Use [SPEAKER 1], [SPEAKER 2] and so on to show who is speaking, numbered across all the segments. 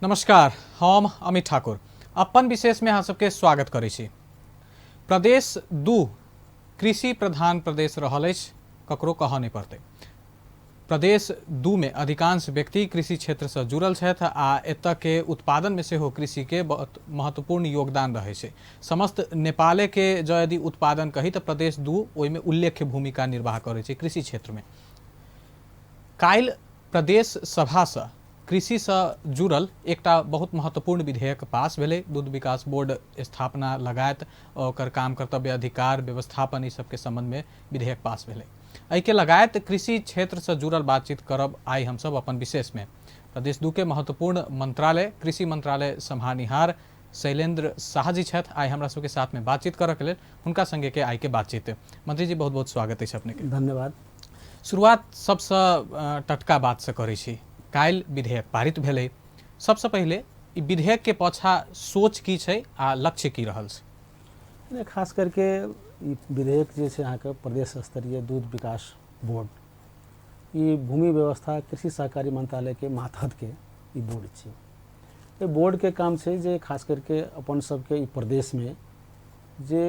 [SPEAKER 1] नमस्कार, हम अमित ठाकुर अपन विशेष में अहाँ सबके स्वागत करै छी। प्रदेश 2 कृषि प्रधान प्रदेश रहल अछि, ककरो कहऽ नहि पड़तै। प्रदेश 2 में अधिकांश व्यक्ति कृषि क्षेत्र से जुड़ल छथि आ एतऽ के उत्पादन में सेहो कृषि के बहुत महत्वपूर्ण योगदान रहै छै। समस्त नेपाले के जँ यदि उत्पादन कही तऽ प्रदेश 2 ओहिमे उल्लेख्य भूमिका निर्वाह करै छै कृषि क्षेत्र में। काल्हि प्रदेश सभासँ कृषिसँ जुड़ल एकटा बहुत महत्वपूर्ण विधेयक पास भेलै। दूध विकास बोर्ड स्थापना लगायत ओकर काम कर्तव्य अधिकार व्यवस्थापन ई सबके सम्बन्धमे विधेयक पास भेलै। एहिके लगायत कृषि क्षेत्रसँ जुड़ल बातचीत करब आइ हमसब अपन विशेषमे। प्रदेश 2 के महत्वपूर्ण मंत्रालय कृषि मंत्रालय सम्हारनिहार शैलेंद्र शाह जी छथि आइ हमरा सबके साथमे बातचीत करऽके लेल। हुनका संगे के आइ के बातचीत। मंत्री जी, बहुत बहुत स्वागत अछि अपने के।
[SPEAKER 2] धन्यवाद।
[SPEAKER 1] शुरुआत सबसँ टटका बात से करै छी। काल्हि विधेयक पारित भेलै। सबसँ पहिले ई विधेयक के पाछा सोच की छै आ लक्ष्य की रहल छै?
[SPEAKER 2] नहि, खास करके ई विधेयक जे छै अहाँके प्रदेश स्तरीय दूध विकास बोर्ड, ई भूमि व्यवस्था कृषि सहकारी मंत्रालय के मातहत के ई बोर्ड छै। एहि बोर्ड के काम छै जे खास करके अपन सबके ई प्रदेश में जे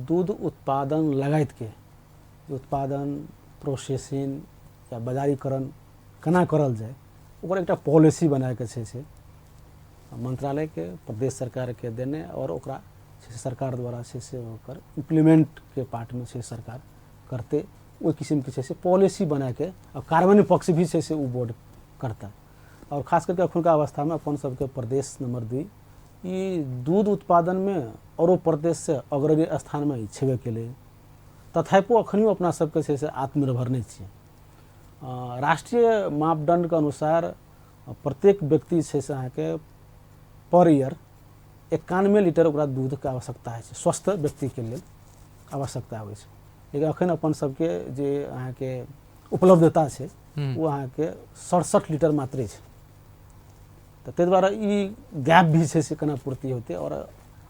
[SPEAKER 2] दूध उत्पादन लगायत के उत्पादन, प्रोसेसिंग या बाजारीकरण केना करल जाय, ओकर एकटा पॉलिसी बनाके छै से मंत्रालय के प्रदेश सरकार के देने और ओकरा छै सरकार द्वारा छै से ओकर इम्प्लीमेंट के पार्ट में छै सरकार करते, ओहि किस्म के छै से पॉलिसी बनाके और कार्यान्वयन पक्ष भी छै से ओ बोर्ड करता। और खास करके अखुनका अवस्था में अपन सबके प्रदेश नंबर 2 ई दूध उत्पादन में औरो प्रदेश से अग्रणी स्थान में छेबे केलै, तथापि अखनियो अपना सबके छै से आत्मनिर्भर नहीं छियै। राष्ट्रीय मापदंड के अनुसार प्रत्येक व्यक्ति छै से अहाँके पर ईयर 91 लीटर ओकरा दूध के आवश्यकता होइ छै, स्वस्थ व्यक्ति के लेल आवश्यकता होइ छै। लेकिन अखन अपन सबके जे अहाँके उपलब्धता छै ओ अहाँके 67 लीटर मात्रे छै। तऽ ताहि दुआरे ई गैप भी छै से केना पूर्ति होतै और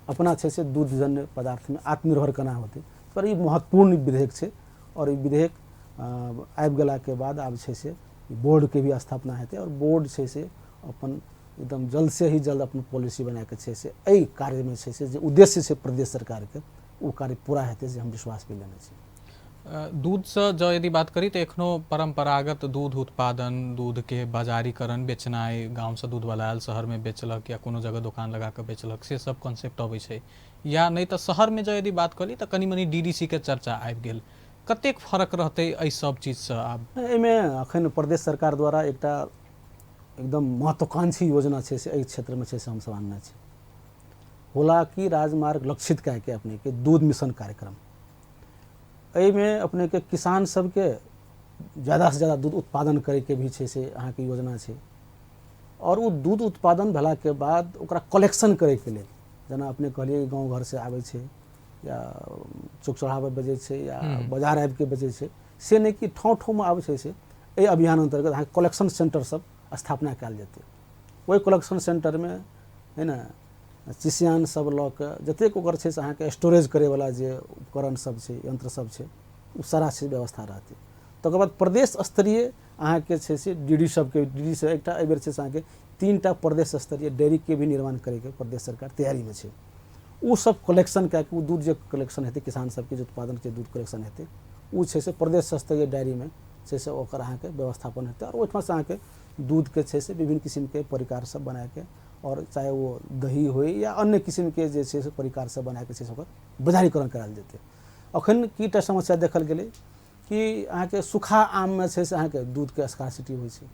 [SPEAKER 2] अपना छै से दूधजन्य पदार्थमे आत्मनिर्भर केना होतै, पर ई महत्वपूर्ण विधेयक छै। और ई विधेयक आबि गेलाके बाद आब छै से बोर्डके भी स्थापना हेतै और बोर्ड छै से अपन एकदम जल्द से ही जल्द अपन पॉलिसी बनाके छै से एहि कार्यमे छै से जे उद्देश्य छै प्रदेश सरकारके ओ कार्य पूरा हेतै, से हम विश्वास भी लेने छी।
[SPEAKER 1] दूधसँ जँ यदि बात करी तऽ एखनो परम्परागत दूध उत्पादन, दूधके बाजारीकरण, बेचनाइ, गामसँ दूधवला आयल शहरमे बेचलक या कोनो जगह दोकान लगा कऽ बेचलक, से सब कॉन्सेप्ट अबै छै। या नहि तऽ शहरमे जँ यदि बात करी तऽ कनि मनि DDC के चर्चा आबि गेल। कतेक फरक रहतै एहि सब चीजसँ आब?
[SPEAKER 2] एहिमे अखन प्रदेश सरकार द्वारा एकटा एकदम महत्वाकांक्षी योजना छै से एहि क्षेत्रमे छै से हमसब आनने छी। होला कि राजमार्ग लक्षित कए के अपने के दूध मिशन कार्यक्रम, एहिमे अपने के किसान सबके ज़्यादा से ज़्यादा दूध उत्पादन करैके भी छै से अहाँके योजना छै। और ओ दूध उत्पादन भेलाके बाद ओकरा कलेक्शन करैके लेल, जेना अपने कहलियै गाँव घरसँ आबै छै या चौक चौराहा पर बेचै छै या बाजार आबिके बेचै छै, से नहि कि ठाँव ठाँवमे आबै छै से एहि अभियान अन्तर्गत अहाँके कलेक्शन सेंटर सब स्थापना कयल जेतै। ओहि कलेक्शन सेंटरमे है ने चिसियान सब लऽ कऽ जतेक ओकर छै से अहाँके स्टोरेज करैवला जे उपकरण सब छै, यंत्र सब छै, ओ सारा चीज व्यवस्था रहतै। तकर बाद प्रदेश स्तरीय अहाँके छै से डी डी सबके, डी डी से एकटा एहिबेर छै से अहाँके 3टा प्रदेश स्तरीय डेयरीके भी निर्माण करैके प्रदेश सरकार तैयारीमे छै। ओ सब कलेक्शन कए कऽ ओ दूध जे कलेक्शन हेतै, किसान सबके जे उत्पादनके दूध कलेक्शन हेतै, ओ छै से प्रदेश स्तरीय डायरीमे छै से ओकर अहाँके व्यवस्थापन हेतै। आओर ओहिठामसँ अहाँके दूधके छै से विभिन्न किसिमके परिकार सब बनाके और चाहे वो दही होइ या अन्य किसिमके जे छै से परिकार सब बनाके छै से ओकर बजारीकरण करायल जेतै। अखन की टा समस्या देखल गेलै कि अहाँके सूखा आममे छै से अहाँके दूधके स्कार्सिटी होइ छै,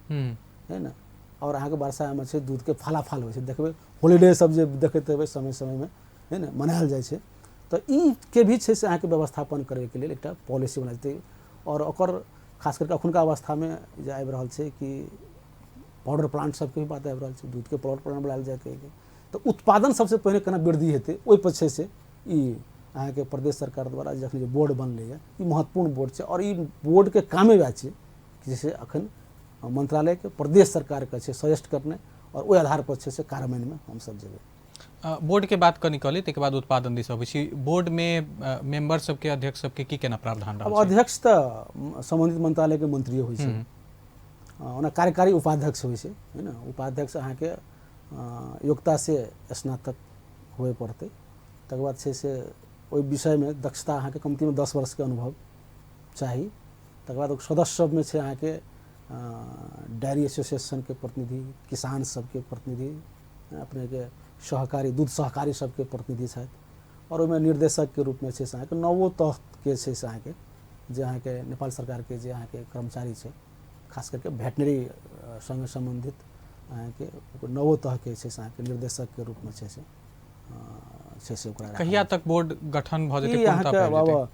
[SPEAKER 2] है ने, और अहाँके वर्षामे छै दूधके फलाफल होइ छै। देखबै होलीडे सब जे देखैत हेबै समय समयमे, है ने, मनायल जाइ छै। तऽ ई के भी छै से अहाँके व्यवस्थापन करैके लेल एकटा पॉलिसी बनायल जेतै। और ओकर खास करके अखुनका अवस्थामे जे आबि रहल छै कि पाउडर प्लांट सबके भी बात आबि रहल छै, दूधके पाउडर प्लांट बनायल जाय कहिके, तऽ उत्पादन सबसँ पहिने केना वृद्धि हेतै ओहिपर छै से ई अहाँके प्रदेश सरकार द्वारा जखन जे बोर्ड बनलैए ई महत्वपूर्ण बोर्ड छै। और ई बोर्डके कामे वएह छै कि जैसे अखन मंत्रालयके प्रदेश सरकारके छै सजेस्ट करनाइ और ओहि आधारपर छै से कार्यान्वयनमे हमसब जेबै।
[SPEAKER 1] बोर्डके बात कनि कऽ ली, ताहिके बाद उत्पादन दिस अबै छी। बोर्डमे मेंबर सबके, अध्यक्ष सबके की केना प्रावधान रहल
[SPEAKER 2] छै? अध्यक्ष तऽ सम्बन्धित मंत्रालयके मंत्री होइ छै, ओना कार्यकारी उपाध्यक्ष होइ छै, है ने। उपाध्यक्ष अहाँके योग्यता से स्नातक हुए पड़तै। तकर बाद छै से ओहि विषयमे दक्षता अहाँके कमतीमे 10 वर्षके अनुभव चाही। तकर बाद सदस्य सबमे छै अहाँके डेयरी एसोसिएशनके प्रतिनिधि, किसान सबके प्रतिनिधि, अपनेके सहकारी दूध सहकारी सबके प्रतिनिधि छथि। और ओहिमे निर्देशकके रूपमे छै से अहाँके नवो तहके छै से अहाँके जे अहाँके नेपाल सरकारके जे अहाँके कर्मचारी छै, खास करके भेटनरी संग सम्बन्धित अहाँके नवो तहके छै से अहाँके निर्देशकके रूपमे छै से ओकरा।
[SPEAKER 1] कहिया तक बोर्ड गठन भऽ जेतै?
[SPEAKER 2] अहाँके अब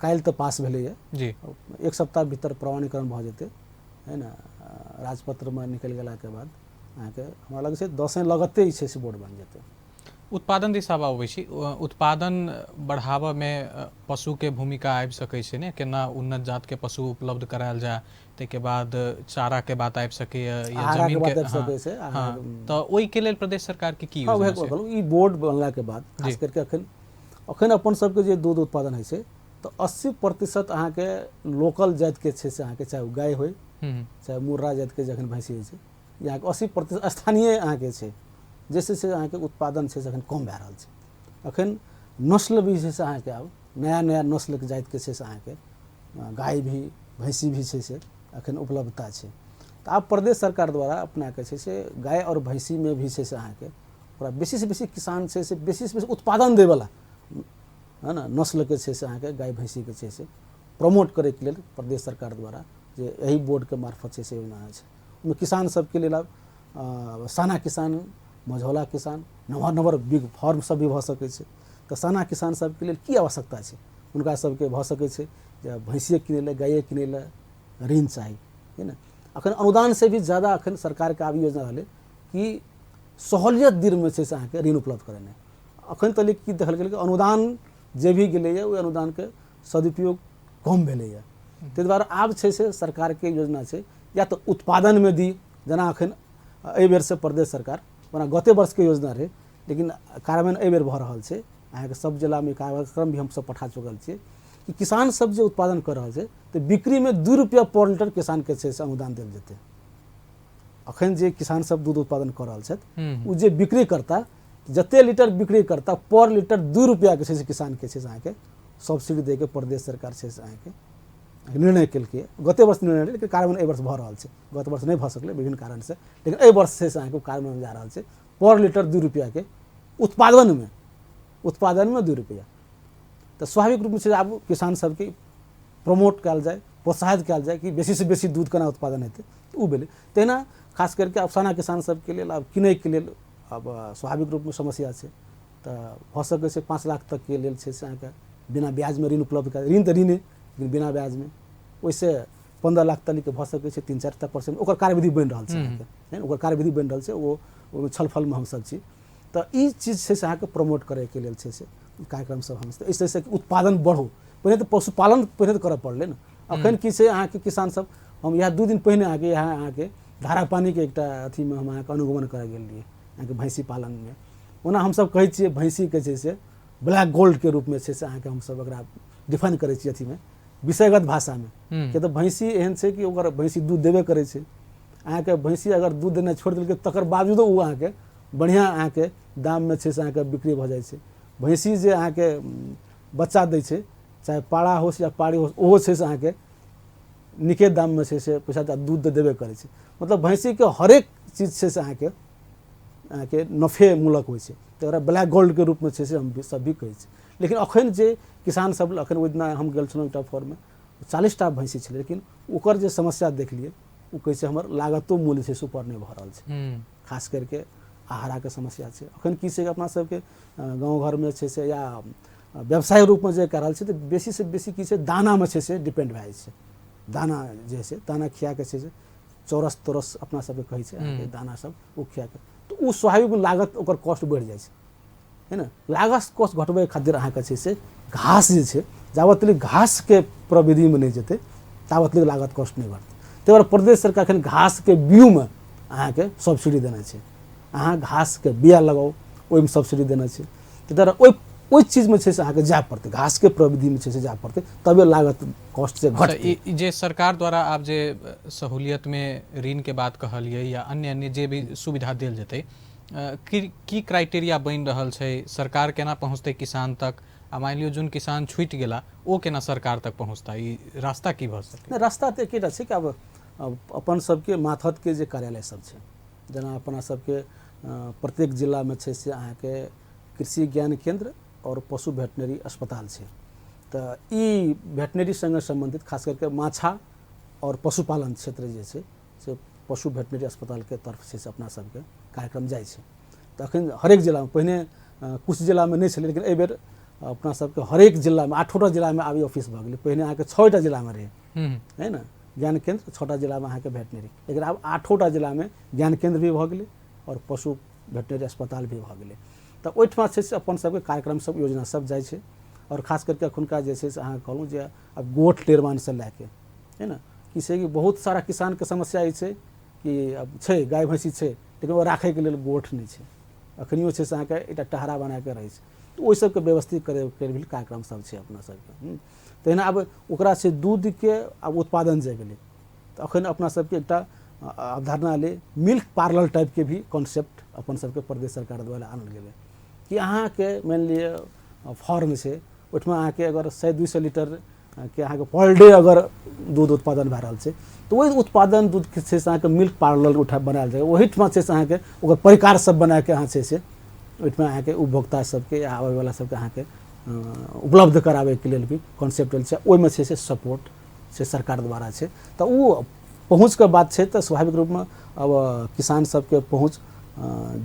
[SPEAKER 2] काल्हि तऽ पास भेलैए
[SPEAKER 1] जी,
[SPEAKER 2] एक सप्ताह भीतर प्रमाणीकरण भऽ जेतै, है ने। राजपत्रमे निकलि गेलाके बाद अहाँके हमरा लगै छै 10 लगते छै से बोर्ड बनि जेतै।
[SPEAKER 1] उत्पादन दिस आब अबै छी। उत्पादन बढ़ाबऽमे पशुके भूमिका आबि सकै छै ने? केना उन्नत जातके पशु उपलब्ध करायल जाय, ताहिके बाद चाराके बात आबि सकैए या जमीन के
[SPEAKER 2] बात आबि सकै छै।
[SPEAKER 1] तऽ ओहिके लेल प्रदेश सरकारके की योजना छै?
[SPEAKER 2] ई बोर्ड बनलाके बाद खास करके अखन अखन अपन सबके जे दूध उत्पादन होइ छै तऽ 80% अहाँके लोकल जातिके छै से अहाँके, चाहे गाय होइ चाहे मुर्रा जातिके जखन भैँसी होइ छै, अहाँके 80% स्थानीय अहाँके छै, जैसे से अहाँके उत्पादन छै से अखन कम भए रहल छै। अखन नस्ल भी छै से अहाँके आब नया नया नस्लके जातिके छै से अहाँके गाय भी भैँसी भी छै से अखन उपलब्धता छै। तऽ आब प्रदेश सरकार द्वारा अपनाके छै से गाय आओर भैँसीमे भी छै से अहाँके ओकरा बेसीसँ बेसी किसान छै से बेसीसँ बेसी उत्पादन दैवला है ने नस्लके छै से अहाँके गाय भैँसीके छै से प्रमोट करैके लेल प्रदेश सरकार द्वारा जे एहि बोर्डके मार्फत छै से योजना छै। ओहिमे किसान सबके लेल आब साना किसान, मझौला किसान, नमहर नमहर बिग फार्म सब भी भऽ सकै छै। तऽ साना किसान सबके लेल की आवश्यकता छै? हुनका सबके भऽ सकै छै जे भैँसिए किनै लए, गाये किनै लए ऋण चाही, है ने। अखन अनुदान से भी ज़्यादा अखन सरकारके आब योजना रहलै कि सहूलियत दरमे छै से अहाँके ऋण उपलब्ध करेनाइ। अखन तक की देखल गेलै कि अनुदान जे भी गेलैए ओहि अनुदानके सदुपयोग कम भेलैए। ताहि दुआरे आब छै से सरकारके योजना छै या तऽ उत्पादनमे दी, जेना अखन एहि बेरसँ प्रदेश सरकार, ओना गते वर्षके योजना रहै लेकिन कार्यान्वयन एहि बेर भऽ रहल छै। अहाँके सब जिलामे कार्यक्रम भी हमसब पठा चुकल छियै कि किसान सब जे उत्पादन कऽ रहल छै तऽ बिक्रीमे 2 रुपया पर लीटर किसानके छै से अनुदान देल जेतै। अखन जे किसान सब दूध उत्पादन कऽ रहल छथि ओ जे बिक्री करता, जते लीटर बिक्री करता पर लीटर 2 रुपयाके छै से किसानके छै से अहाँके सब्सिडी दैके प्रदेश सरकार छै से अहाँके निर्णय केलकै। गते वर्ष निर्णय रहै लेकिन कार्यान्वयन एहि वर्ष भऽ रहल छै। गत वर्ष नहि भऽ सकलै विभिन्न कारणसँ, लेकिन एहि वर्ष छै से अहाँके कार्यान्वयन जा रहल छै। पर लीटर 2 रुपयाके उत्पादनमे 2 रुपया। तऽ स्वाभाविक रूपमे छै आब किसान सबके प्रमोट कयल जाय, प्रोत्साहित कयल जाय कि बेसीसँ बेसी दूध केना उत्पादन हेतै, तऽ ओ भेलै। तहिना खास करके आब साना किसान सबके लेल आब किनैके लेल आब स्वाभाविक रूपमे समस्या छै। तऽ भऽ सकै छै 5 लाख तकके लेल छै से अहाँके बिना ब्याजमे ऋण उपलब्ध करा, ऋण तऽ ऋणे लेकिन बिना ब्याजमे, ओहिसँ 15 लाख तकके भऽ सकै छै 3-4% ओकर कार्यविधि बनि रहल छै अहाँके, ओकर कार्यविधि बनि रहल छै, ओ ओहिमे छलफलमे हमसब छी। तऽ ई चीज छै से अहाँके प्रमोट करैके लेल छै से कार्यक्रम सब हम एहिसँ उत्पादन बढ़ो। पहिने तऽ पशुपालन पहिने तऽ करऽ पड़लै ने। अखन की छै अहाँके किसान सब, हम इएह 2 दिन पहिने अहाँके यहाँ अहाँके धारा पानीके एकटा अथीमे हम अहाँके अनुगमन करऽ गेल रहियै अहाँके भैँसी पालनमे। ओना हमसब कहै छियै भैँसीके छै से ब्लैक गोल्डके रूपमे छै से अहाँके हमसब एकरा डिफाइन करै छियै अथीमे विषयगत भाषामे, किया तऽ भैँसी एहन छै कि ओकर भैँसी दूध देबे करै छै। अहाँके भैँसी अगर दूध देनाइ छोड़ि देलकै तकर बावजूदो ओ अहाँके बढ़िआँ अहाँके दाममे छै से अहाँके बिक्री भऽ जाइ छै। भैँसी जे अहाँके बच्चा दै छै, चाहे पाड़ा होस या पाड़ी होस, ओहो छै से अहाँके नीके दाममे छै से पैसा दूध तऽ देबे करै छै। मतलब भैँसीके हरेक चीज छै से अहाँके अहाँके नफे मूलक होइ छै, तऽ ओकरा ब्लैक गोल्डके रूपमे छै से हम सब भी कहै छी। लेकिन अखन जे किसान सब, अखन ओहि दिना हम गेल छलहुँ एकटा फार्ममे, 40टा भैँसी छलै, लेकिन ओकर जे समस्या देखलियै ओ कहै छै हमर लागतो मूल्य छै से ऊपर नहि भऽ रहल छै। खास करके आहाराके समस्या छै। अखन की छै अपना सबके गाँव घरमे छै से या व्यवसाय रूपमे जे कऽ रहल छै तऽ बेसीसँ बेसी की छै दानामे छै से डिपेंड भए जाइ छै। दाना जे छै दाना खियाके छै से चौरस तोरस अपना सबके कहै छै अहाँके दाना सब ओ खियाके, तऽ ओ स्वाभाविक लागत ओकर कॉस्ट बढ़ि जाइ छै, है ने। लागत कॉस्ट घटबै खातिर अहाँके छै से घास जे छै जाबत तक घासके प्रविधिमे नहि जेतै ताबत तक लागत कॉस्ट नहि बढ़तै। ताहि दुआरे प्रदेश सरकार एखन घासके बीउमे अहाँके सब्सिडी देने छै। अहाँ घासके बिया लगाउ ओहिमे सब्सिडी देने छै। ताहि दुआरे ओहि चीजमे छै से अहाँके जाय पड़तै, घासके प्रविधिमे छै से जाय पड़तै, तबे लागत कॉस्ट से घटतै।
[SPEAKER 1] जे सरकार द्वारा आब जे सहूलियतमे ऋणके बात कहलियै या अन्य अन्य जे भी सुविधा देल जेतै, की क्राइटेरिया बनि रहल छै, सरकार केना पहुँचतै किसान तक, आ मानि लियौ जोन किसान छूटि गेला ओ केना सरकार तक पहुँचता, ई रास्ता की भऽ सकै?
[SPEAKER 2] नहि, रास्ता तऽ एकेटा छै कि आब अपन सबके माथतके जे कार्यालय सब छै, जेना अपना सबके प्रत्येक जिलामे छै से अहाँके कृषि ज्ञान केंद्र और पशु वेटनरी अस्पताल छै। तऽ ई वेटनरी संगे सम्बन्धित खास करके माछा और पशुपालन क्षेत्र जे छै से पशु वेटनरी अस्पतालके तरफ छै से अपना सबके कार्यक्रम जाइ छै। तऽ अखन हरेक जिलामे, पहिने किछु जिलामे नहि छलै, लेकिन एहिबेर अपना सबके हरेक जिलामे 8टा जिलामे आब ई ऑफिस भऽ गेलै। पहिने अहाँके 6टा जिलामे रहै, है ने, ज्ञान केंद्र 6टा जिलामे अहाँके वेटनरी, लेकिन आब 8टा जिलामे ज्ञान केंद्र भी भऽ गेलै और पशु वेटनरी अस्पताल भी भऽ गेलै। तऽ ओहिठमा छै से अपन सबके कार्यक्रम सब योजना सब जाइ छै। और खास करके अखुनका जे छै से अहाँ कहलहुँ जे आब गोठ निर्माणसँ लए के, है ने, कि छै कि बहुत सारा किसानके समस्या ई छै कि आब छै गाय भैँसी छै, लेकिन ओ राखैके लेल गोठ नहि छै, अखनियो छै से अहाँके एकटा टहरा बनाके रहै छै। तऽ ओहि सबके व्यवस्थित करैके भी कार्यक्रम सब छै अपना सबके। तहिना आब ओकरा छै दूधके आब उत्पादन जे भेलै, तऽ अखन अपना सबके एकटा अवधारणा एलै मिल्क पार्लर टाइपके भी कॉन्सेप्ट अपन सबके प्रदेश सरकार द्वारा आनल गेलै कि अहाँके मानि लिअ फार्म छै, ओहिठमा अहाँके अगर 100-200 लीटर के अहाँके पर डे अगर दूध उत्पादन भए रहल छै, तऽ ओहि उत्पादन दूधके छै से अहाँके मिल्क पार्लर उठा बनायल जाय, ओहिठमा छै से अहाँके ओकर परिकार सब बनाके अहाँ छै से ओहिठमा अहाँके उपभोक्ता सबके या आबैवला सबके अहाँके उपलब्ध कराबैके लेल भी कॉन्सेप्ट छै। ओहिमे छै से सपोर्ट से सरकार द्वारा छै। तऽ ओ पहुँचके बात छै, तऽ स्वाभाविक रूपमे अब किसान सबके पहुँच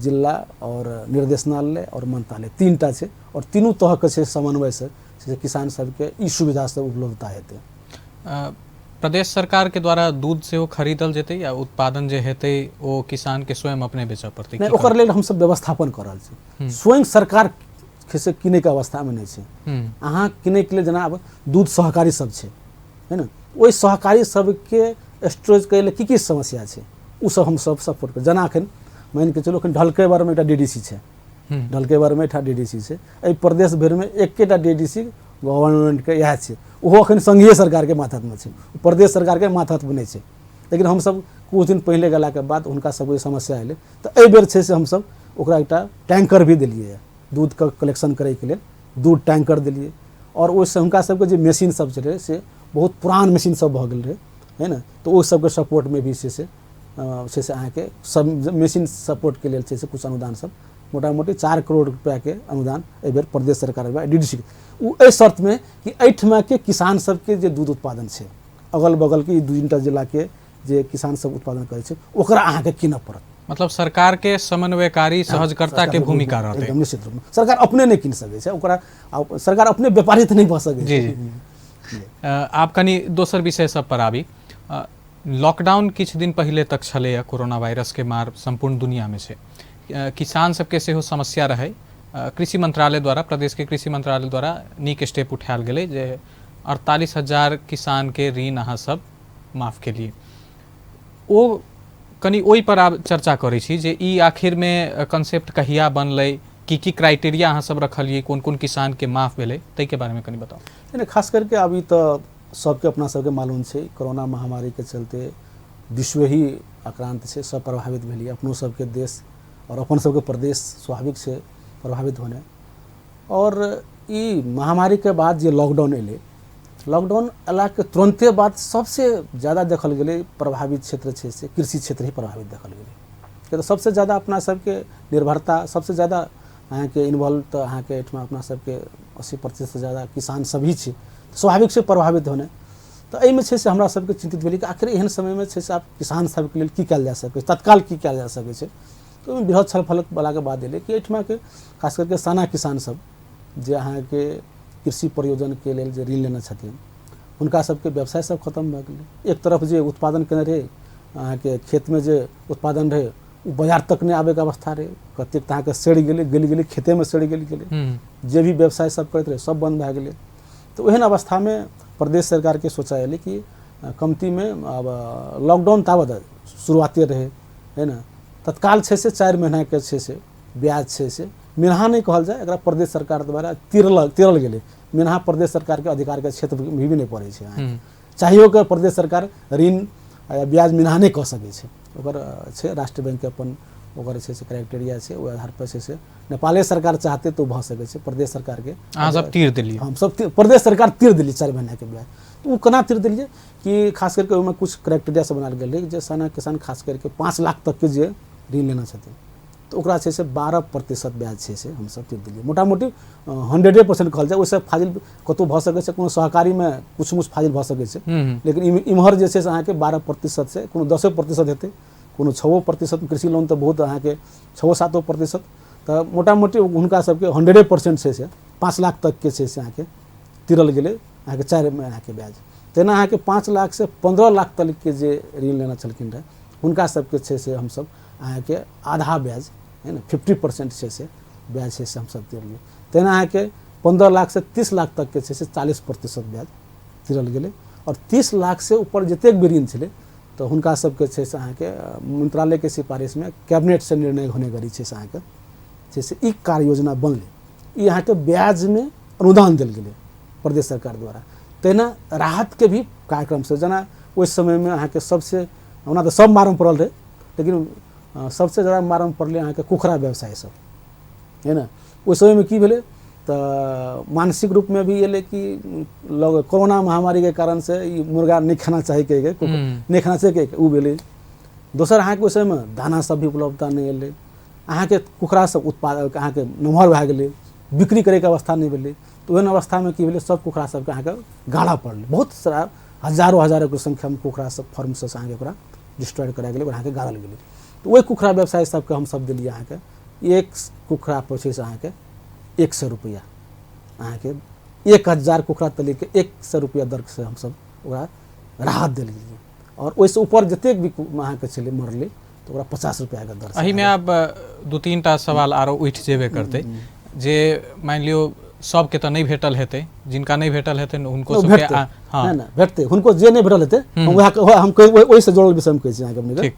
[SPEAKER 2] जिला और निर्देशनालय और मंत्रालय 3टा छै, और तीनू तरहके छै समन्वयसँ से किसान सबके ई सुविधा सब उपलब्धता हेतै।
[SPEAKER 1] प्रदेश सरकार के द्वारा दूध सेहो खरीदल जेतै या उत्पादन जे हेतै ओ किसान के स्वयं अपने बेचऽ पड़तै?
[SPEAKER 2] नहि, ओकर लेल हमसब व्यवस्थापन कऽ रहल छी। स्वयं सरकार से किनैके अवस्थामे नहि छै। अहाँ किनैके लेल जेना आब दूध सहकारी सब छै, है ने, ओहि सहकारी सबके स्टोरेज करै लेल की की समस्या छै ओ सब हमसब सपोर्ट कर। जेना एखन मानिके चलू एखन ढलकेबरमे एकटा DDC छै, ढलकेबरमे एकटा DDC छै, एहि प्रदेश भरिमे एकेटा DDC गवर्नमेंटके इएह छै, ओहो एखन संघीय सरकारके मातहतमे छै, प्रदेश सरकारके मातहतमे नहि छै। लेकिन हमसब कुछ दिन पहिले गेलाके बाद हुनका सबके समस्या एलै, तऽ एहिबेर छै से हमसब ओकरा एकटा टैंकर भी देलियै, दूधके कलेक्शन करैके लेल दूध टैंकर देलियै। और ओहिसँ हुनका सबके जे मशीन सब छलै से बहुत पुरान मशीन सब भऽ गेल रहै, है ने, तऽ ओहि सबके सपोर्टमे भी छै से अहाँके सब मशीन सपोर्टके लेल छै से किछु अनुदान सब मोटा मोटी 4 करोड़ रुपैआके अनुदान एहिबेर प्रदेश सरकार DDC ओ एहि शर्तमे कि एहिठमाके किसान सबके जे दूध उत्पादन छै, अगल बगलके ई 2-3टा जिलाके जे किसान सब उत्पादन करै छै ओकरा अहाँके कीनऽ पड़त।
[SPEAKER 1] मतलब सरकार के समन्वयकारी सहजकर्ता के भूमिका रहतै।
[SPEAKER 2] एकदम निश्चित रूपमे सरकार अपने नहि कीन सकै छै ओकरा, सरकार अपने व्यापारी तऽ नहि भऽ सकै
[SPEAKER 1] छै। जी, आब कनि दोसर विषय सब पर आबी। लॉकडाउन किछु दिन पहिले तक छलैए, कोरोना वायरस के मार सम्पूर्ण दुनियामे छै, किसान सबके सेहो समस्या रहै। कृषि मंत्रालय द्वारा, प्रदेश के कृषि मंत्रालय द्वारा नीक स्टेप उठायल गेलै जे 48,000 किसान के ऋण अहाँ सब माफ केलिए। ओ कनि ओहि पर आब चर्चा करै छी जे ई आखिरमे कॉन्सेप्ट कहिया बनलै, की की क्राइटेरिया अहाँ सब रखलिए, कोन कोन किसान के माफ भेलै, ताहिके बारेमे कनि बताउ।
[SPEAKER 2] नहि, खास करके अभी तऽ सबके अपना सबके मालूम छै कोरोना महामारीके चलते विश्व ही आक्रांत छै, सब प्रभावित भेलिए, अपनो सबके देश और अपन सबके प्रदेश स्वाभाविक छै प्रभावित होने। और ई महामारीके बाद जे लॉकडाउन एलै, लॉकडाउन अयलाके तुरन्ते बाद सबसे ज़्यादा देखल गेलै प्रभावित क्षेत्र छै से कृषि क्षेत्र ही प्रभावित देखल गेलै। किया तऽ सबसे ज़्यादा अपना सबके निर्भरता, सबसे ज़्यादा अहाँके इन्वॉल्व तऽ अहाँके एहिठमा अपना सबके 80% ज़्यादा किसान सब ही छै, स्वाभाविक छै प्रभावित होने। तऽ एहिमे छै से हमरा सबके चिन्तित भेलै कि आखिर एहन समयमे छै से आब किसान सबके लेल की कयल जा सकै छै, तत्काल की कयल जा सकै छै। तऽ ओहिमे बृहद छलफलवलाके बात एलै कि एहिठमाके खास करके साना किसान सब जे अहाँके कृषि प्रयोजनके लेल जे ऋण लेने छथिन हुनका सबके व्यवसाय सब खतम भऽ गेलै। एक तरफ जे उत्पादन केने रहै अहाँके खेतमे जे उत्पादन रहै ओ बाजार तक नहि आबैके अवस्था रहै, कतेक तऽ अहाँके सड़ि गेलै, गलि गेलै, खेतेमे सड़ि गेल गेलै, जे भी व्यवसाय सब करैत रहै सब बन्द भए गेलै। तऽ ओहन अवस्थामे प्रदेश सरकारके सोचा एलै कि कमतीमे आब लॉकडाउन ताबत शुरुआते रहै, है ने, तत्काल छै से 4 महीनाके छै से ब्याज छै से मिनहा नहि कहल जाय, एकरा प्रदेश सरकार द्वारा तिरल गेलै। मिनहा प्रदेश सरकारके अधिकारके क्षेत्र भी नहि पड़ै छै, चाहियो के प्रदेश सरकार ऋण या ब्याज मिनहा नहि कऽ सकै छै, ओकर छै राष्ट्र बैंकके अपन ओकर जे छै से क्राइटेरिया छै, ओहि आधार पर छै से नेपाले सरकार चाहते तऽ ओ भऽ सकै छै। प्रदेश सरकारके
[SPEAKER 1] अहाँ सब तीर देलियै?
[SPEAKER 2] हमसब प्रदेश सरकार तीर देलियै 4 महीनाके ब्याज। तऽ ओ केना तीर देलियै कि खास करके ओहिमे कुछ क्राइटेरिया सब बनायल गेल रहै जे साना किसान खास करके 5 लाख तकके जे ऋण लेने छथिन तऽ ओकरा छै से 12% ब्याज छै से हमसब तीर देलियै। मोटा मोटी 100% कहल जाय, ओहिसँ फाजिल कतहु भऽ सकै छै, कोनो सहकारीमे किछु मुछ फाजिल भऽ सकै छै, लेकिन इम्हर जे छै से अहाँके 12% से कोनो 10% हेतै, कोनो 6% कृषि लोन तऽ बहुत अहाँके 6-7%, तऽ मोटा मोटी हुनका सबके 100% छै से 5 लाख तकके छै से अहाँके तीरल गेलै अहाँके 4 महीनाके ब्याज। तेना अहाँके 5 लाख से 15 लाख तकके जे ऋण लेने छलखिन रहए हुनका सबके छै से हमसब अहाँके आधा ब्याज है ने 50% छै से ब्याज छै से हमसब तिरलियै। तेना अहाँके 15 लाख से 30 लाख तकके छै से 40% ब्याज तिरल गेलै। आओर 30 लाख से ऊपर जतेक भी ऋण छलै तऽ हुनका सबके छै से अहाँके मंत्रालयके सिफारिशमे कैबिनेटसँ निर्णय होने गरी छै से अहाँके छै से ई कार्य योजना बनलै। ई अहाँके ब्याजमे अनुदान देल गेलै प्रदेश सरकार द्वारा। तहिना राहतके भी कार्यक्रम से जेना ओहि समयमे अहाँके सबसे ओना तऽ सब मारमे पड़ल रहै, लेकिन सबसे जादा मारमे पड़लै अहाँके कुखुरा व्यवसाय सब है ने। ओहि समयमे की भेलै तऽ मानसिक रूपमे भी एलै कि लग कोरोना महामारीके कारणसँ ई मुर्गा नहि खाना चाही कहिके, नहि खाना चाही कहिके ओ भेलै। दोसर अहाँके ओहि समयमे दाना सब भी उपलब्धता नहि एलै, अहाँके कुखुरा सब उत्पाद अहाँके नमहर भए गेलै, बिक्री करैके अवस्था नहि भेलै। तऽ ओहन अवस्थामे की भेलै सब कुखुरा सबके अहाँके गाड़ा पड़लै, बहुत सारा हजारो हजारोके संख्यामे कुखुरा सब फर्म सबसँ अहाँके ओकरा डिस्ट्रॉय करा गेलै, ओकरा अहाँके गाड़ल गेलै। तऽ ओहि कुखुरा व्यवसाय सबके हमसब देलियै अहाँके एक कुखुरा पर छै से अहाँके 100 रुपैआ, अहाँके 1000 कुखुरा तलिके 100 रुपैआ दरसँ हमसब ओकरा राहत देल गेलियै। आओर ओहिसँ ऊपर जतेक भी अहाँके छलै मरलै तऽ ओकरा 50 रुपैआके दर।
[SPEAKER 1] एहिमे आब 2-3 टा सवाल आरो उठि जेबे करतै जे मानि लियौ सबके तऽ नहि भेटल हेतै, जिनका नहि भेटल हेतै हुनको सबके
[SPEAKER 2] हँ नहि भेटतै, हुनको जे नहि भेटल हेतै हम वएह हम ओहिसँ जोड़ल विषय हम कहै छी अहाँके अपनेके।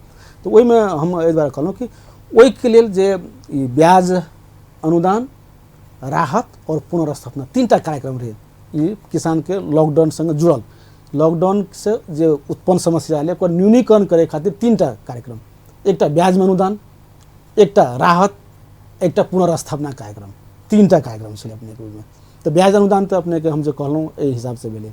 [SPEAKER 2] तऽ ओहिमे हम एहि दुआरे कहलहुँ कि ओहिके लेल जे ई ब्याज अनुदान, राहत आओर पुनर्स्थापना 3 टा कार्यक्रम रहै ई किसानके लॉकडाउन सङ्गे जुड़ल। लॉकडाउनसँ जे उत्पन्न समस्या एलै ओकर न्यूनीकरण करै खातिर 3 टा कार्यक्रम, एकटा ब्याजमे अनुदान, एकटा राहत, एकटा पुनर्स्थापना कार्यक्रम, 3 टा कार्यक्रम छलै अपनेके ओहिमे। तऽ ब्याज अनुदान तऽ अपनेके हम जे कहलहुँ एहि हिसाबसँ भेलै।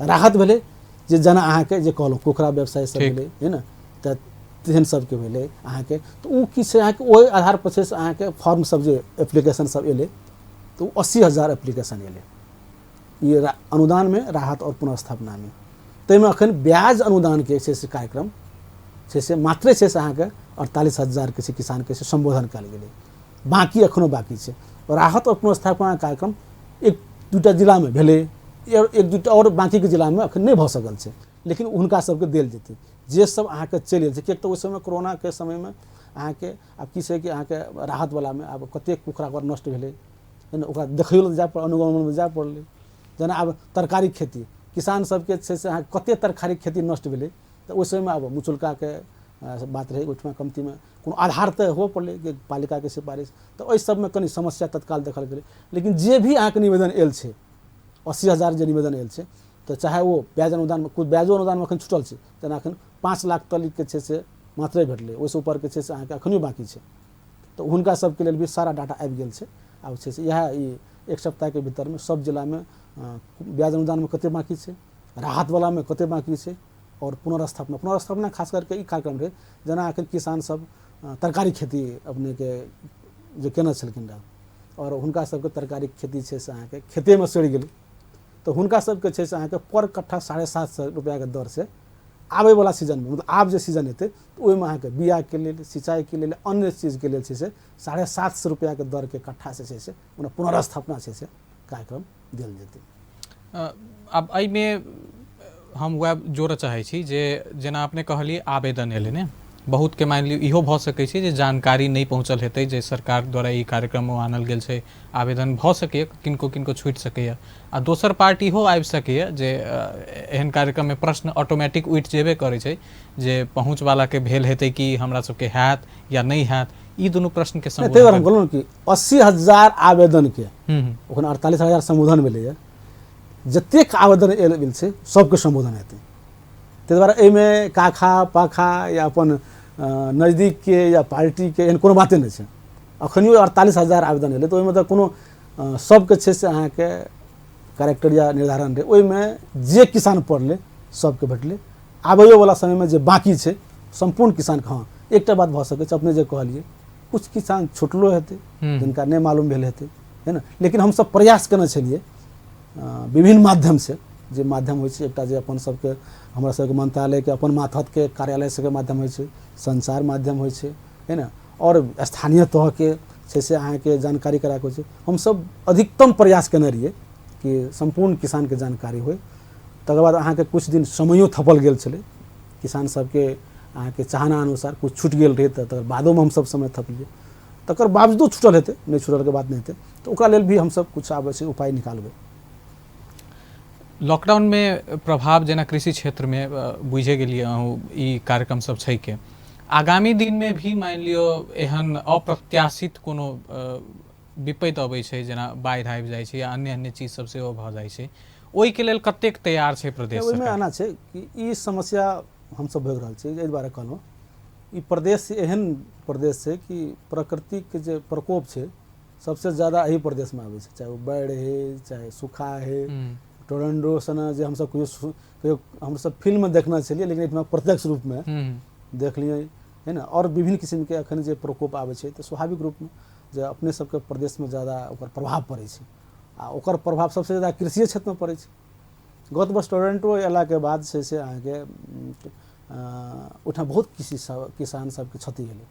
[SPEAKER 2] राहत भेलै जे जेना अहाँके जे कहलहुँ कुखुरा व्यवसाय सब भेलै है ने, तऽ तेहन सबके भेलै अहाँके। तऽ ओ की छै अहाँके ओहि आधार पर छै से अहाँके फॉर्म सब जे एप्लीकेशन सब एलै तऽ ओ 80,000 एप्लीकेशन एलै ई अनुदानमे, राहत आओर पुनर्स्थापनामे। ताहिमे एखन ब्याज अनुदानके छै से कार्यक्रम छै से मात्रे छै से अहाँके 48,000के छै किसानके से सम्बोधन कयल गेलै, बाँकी एखनो बाँकी छै। राहत आओर पुनर्स्थापना कार्यक्रम 1-2 टा जिलामे भेलै, 1-2 टा आओर बाँकीके जिलामे एखन नहि भऽ सकल छै, लेकिन हुनका सबके देल जेतै जे सब अहाँके चलि गेल छै। किएक तऽ ओहि समयमे कोरोनाके समयमे अहाँके आब की छै कि अहाँके राहतवलामे आब कतेक कुखुरा ओकर नष्ट भेलै है ने, ओकरा देखैयो लए जाय पड़ल, अनुगमनमे जाय पड़लै। जेना आब तरकारी खेती किसान सबके छै से अहाँके कतेक तरकारीके खेती नष्ट भेलै तऽ ओहि समयमे आब मुचुल्काके बात रहै ओहिठमा कमतीमे कोनो आधार तऽ हुअ पड़लै जे पालिकाके सिफारिश, तऽ ओहि सबमे कनि समस्या तत्काल देखल गेलै। लेकिन जे भी अहाँके निवेदन आयल छै 80,000 जे निवेदन आयल छै तऽ चाहे ओ ब्याज अनुदानमे, कुछ ब्याजो अनुदानमे एखन छूटल छै, जेना एखन 5 लाख तकके छै से मात्रे भेटलै, ओहिसँ ऊपरके छै से अहाँके एखनियो बाँकी छै। तऽ हुनका सबके लेल भी सारा डाटा आबि गेल छै। आब छै से इएह ई 1 सप्ताहके भीतरमे सब जिलामे ब्याज अनुदानमे कतेक बाँकी छै, राहतवलामे कतेक बाँकी छै, आओर पुनर्स्थापना, पुनर्स्थापना खास करके ई कार्यक्रम रहै जेना एखन किसान सब तरकारी खेती अपनेके जे केने छलखिन रहए आओर हुनका सबके तरकारीके खेती छै से अहाँके खेतेमे सड़ि गेलै, तऽ हुनका सबके छै से अहाँके पर कट्ठा 750 रुपैआके दरसँ आबैवला सीजनमे, मतलब आब जे सीजन हेतै तऽ ओहिमे अहाँके बियाके लेल, सिंचाइके लेल, अन्य चीजके लेल छै से 750 रुपैआके दरके कट्ठासँ छै से ओना पुनर्स्थापना छै से कार्यक्रम देल जेतै।
[SPEAKER 1] आब एहिमे हम वएह जोड़ऽ चाहै छी जे जेना अपने कहलियै आवेदन एलै ने, बहुतके मानि लियौ इहो भऽ सकै छै जे जानकारी नहि पहुँचल हेतै जे सरकार द्वारा ई कार्यक्रम आनल गेल छै, आवेदन भऽ सकैए, किनको किनको छूटि सकैए। आ दोसर पार्ट इहो आबि सकैए जे एहन कार्यक्रममे प्रश्न ऑटोमेटिक उठि जेबे करै छै जे पहुँचवलाके भेल हेतै कि हमरा सबके हैत या नहि हैत, ई दुनू प्रश्नके
[SPEAKER 2] सम्बोधन। ताहि दुआरे हम कहलहुँ कि 80,000 आवेदनके ओखन 48,000 सम्बोधन भेलैए, जतेक आवेदन आयल गेल छै सबके सम्बोधन हेतै। ताहि दुआरे एहिमे काखा पाखा या अपन नजदीकके या पार्टीके एहन कोनो बाते नहि छै। अखनियो 48,000 आवेदन एलै तऽ ओहिमे तऽ कोनो सबके छै से अहाँके क्राइटेरिया निर्धारण रहै, ओहिमे जे किसान पड़लै सबके भेटलै। आबैयोवला समयमे जे बाँकी छै सम्पूर्ण किसानके। हँ, एकटा बात भऽ सकै छै, अपने जे कहलियै कुछ किसान छुटलो हेतै जिनका नहि मालूम भेल हेतै, है ने, लेकिन हमसब प्रयास केने छलियै विभिन्न माध्यमसँ, जे माध्यम होइ छै एकटा जे अपन सबके हमरा सबके मंत्रालयके अपन मातहतके कार्यालय सबके माध्यम होइ छै, संचार माध्यम होइ छै, है ने, आओर स्थानीय तहके छै से अहाँके जानकारी कराके होइ छै। हमसब अधिकतम प्रयास केने रहियै कि सम्पूर्ण किसानके जानकारी होइ। तकर बाद अहाँके किछु दिन समयो थपल गेल छलै, किसान सबके अहाँके चाहना अनुसार किछु छुटि गेल रहै, तऽ तकर बादोमे हमसब समय थपलियै, तकर बावजूदो छुटल हेतै, नहि छुटलके बात नहि हेतै, तऽ ओकरा लेल भी हमसब किछु आबै छै उपाय निकालबै।
[SPEAKER 1] लॉकडाउनमे प्रभाव जेना कृषि क्षेत्रमे बुझे गेलियै अहूँ, ई कार्यक्रम सब छै के आगामी दिनमे भी मानि लियौ एहन अप्रत्याशित कोनो विपत्ति अबै छै, जेना बाढ़ि आबि जाइ छै या अन्य अन्य चीज सब सेहो भऽ जाइ छै, ओहिके लेल कतेक तैयार छै प्रदेश
[SPEAKER 2] ओहिमे एना छै कि ई समस्या हमसब भोगि रहल छी। एहि दुआरे कहलहुँ ई प्रदेश एहन प्रदेश छै कि प्रकृतिके जे प्रकोप छै सबसे ज्यादा एही प्रदेशमे आबै छै, चाहे ओ बाढ़ि हे चाहे सूखा हे, टोरेंडो सन जे हमसब कहियो कहियो हमसब फिल्ममे देखने छलियै, लेकिन एहिठमा प्रत्यक्ष रूपमे देखलियै, है ने। आओर विभिन्न किसिमके एखन जे प्रकोप आबै छै तऽ स्वाभाविक रूपमे जे अपने सबके प्रदेशमे ज्यादा ओकर प्रभाव पड़ै छै, आ ओकर प्रभाव सबसे ज्यादा कृषिए क्षेत्रमे पड़ै छै। गत वर्ष टोरेंटो अयलाके बाद छै से अहाँके ओहिठाम बहुत कृषि सब किसान सबके क्षति भेलै,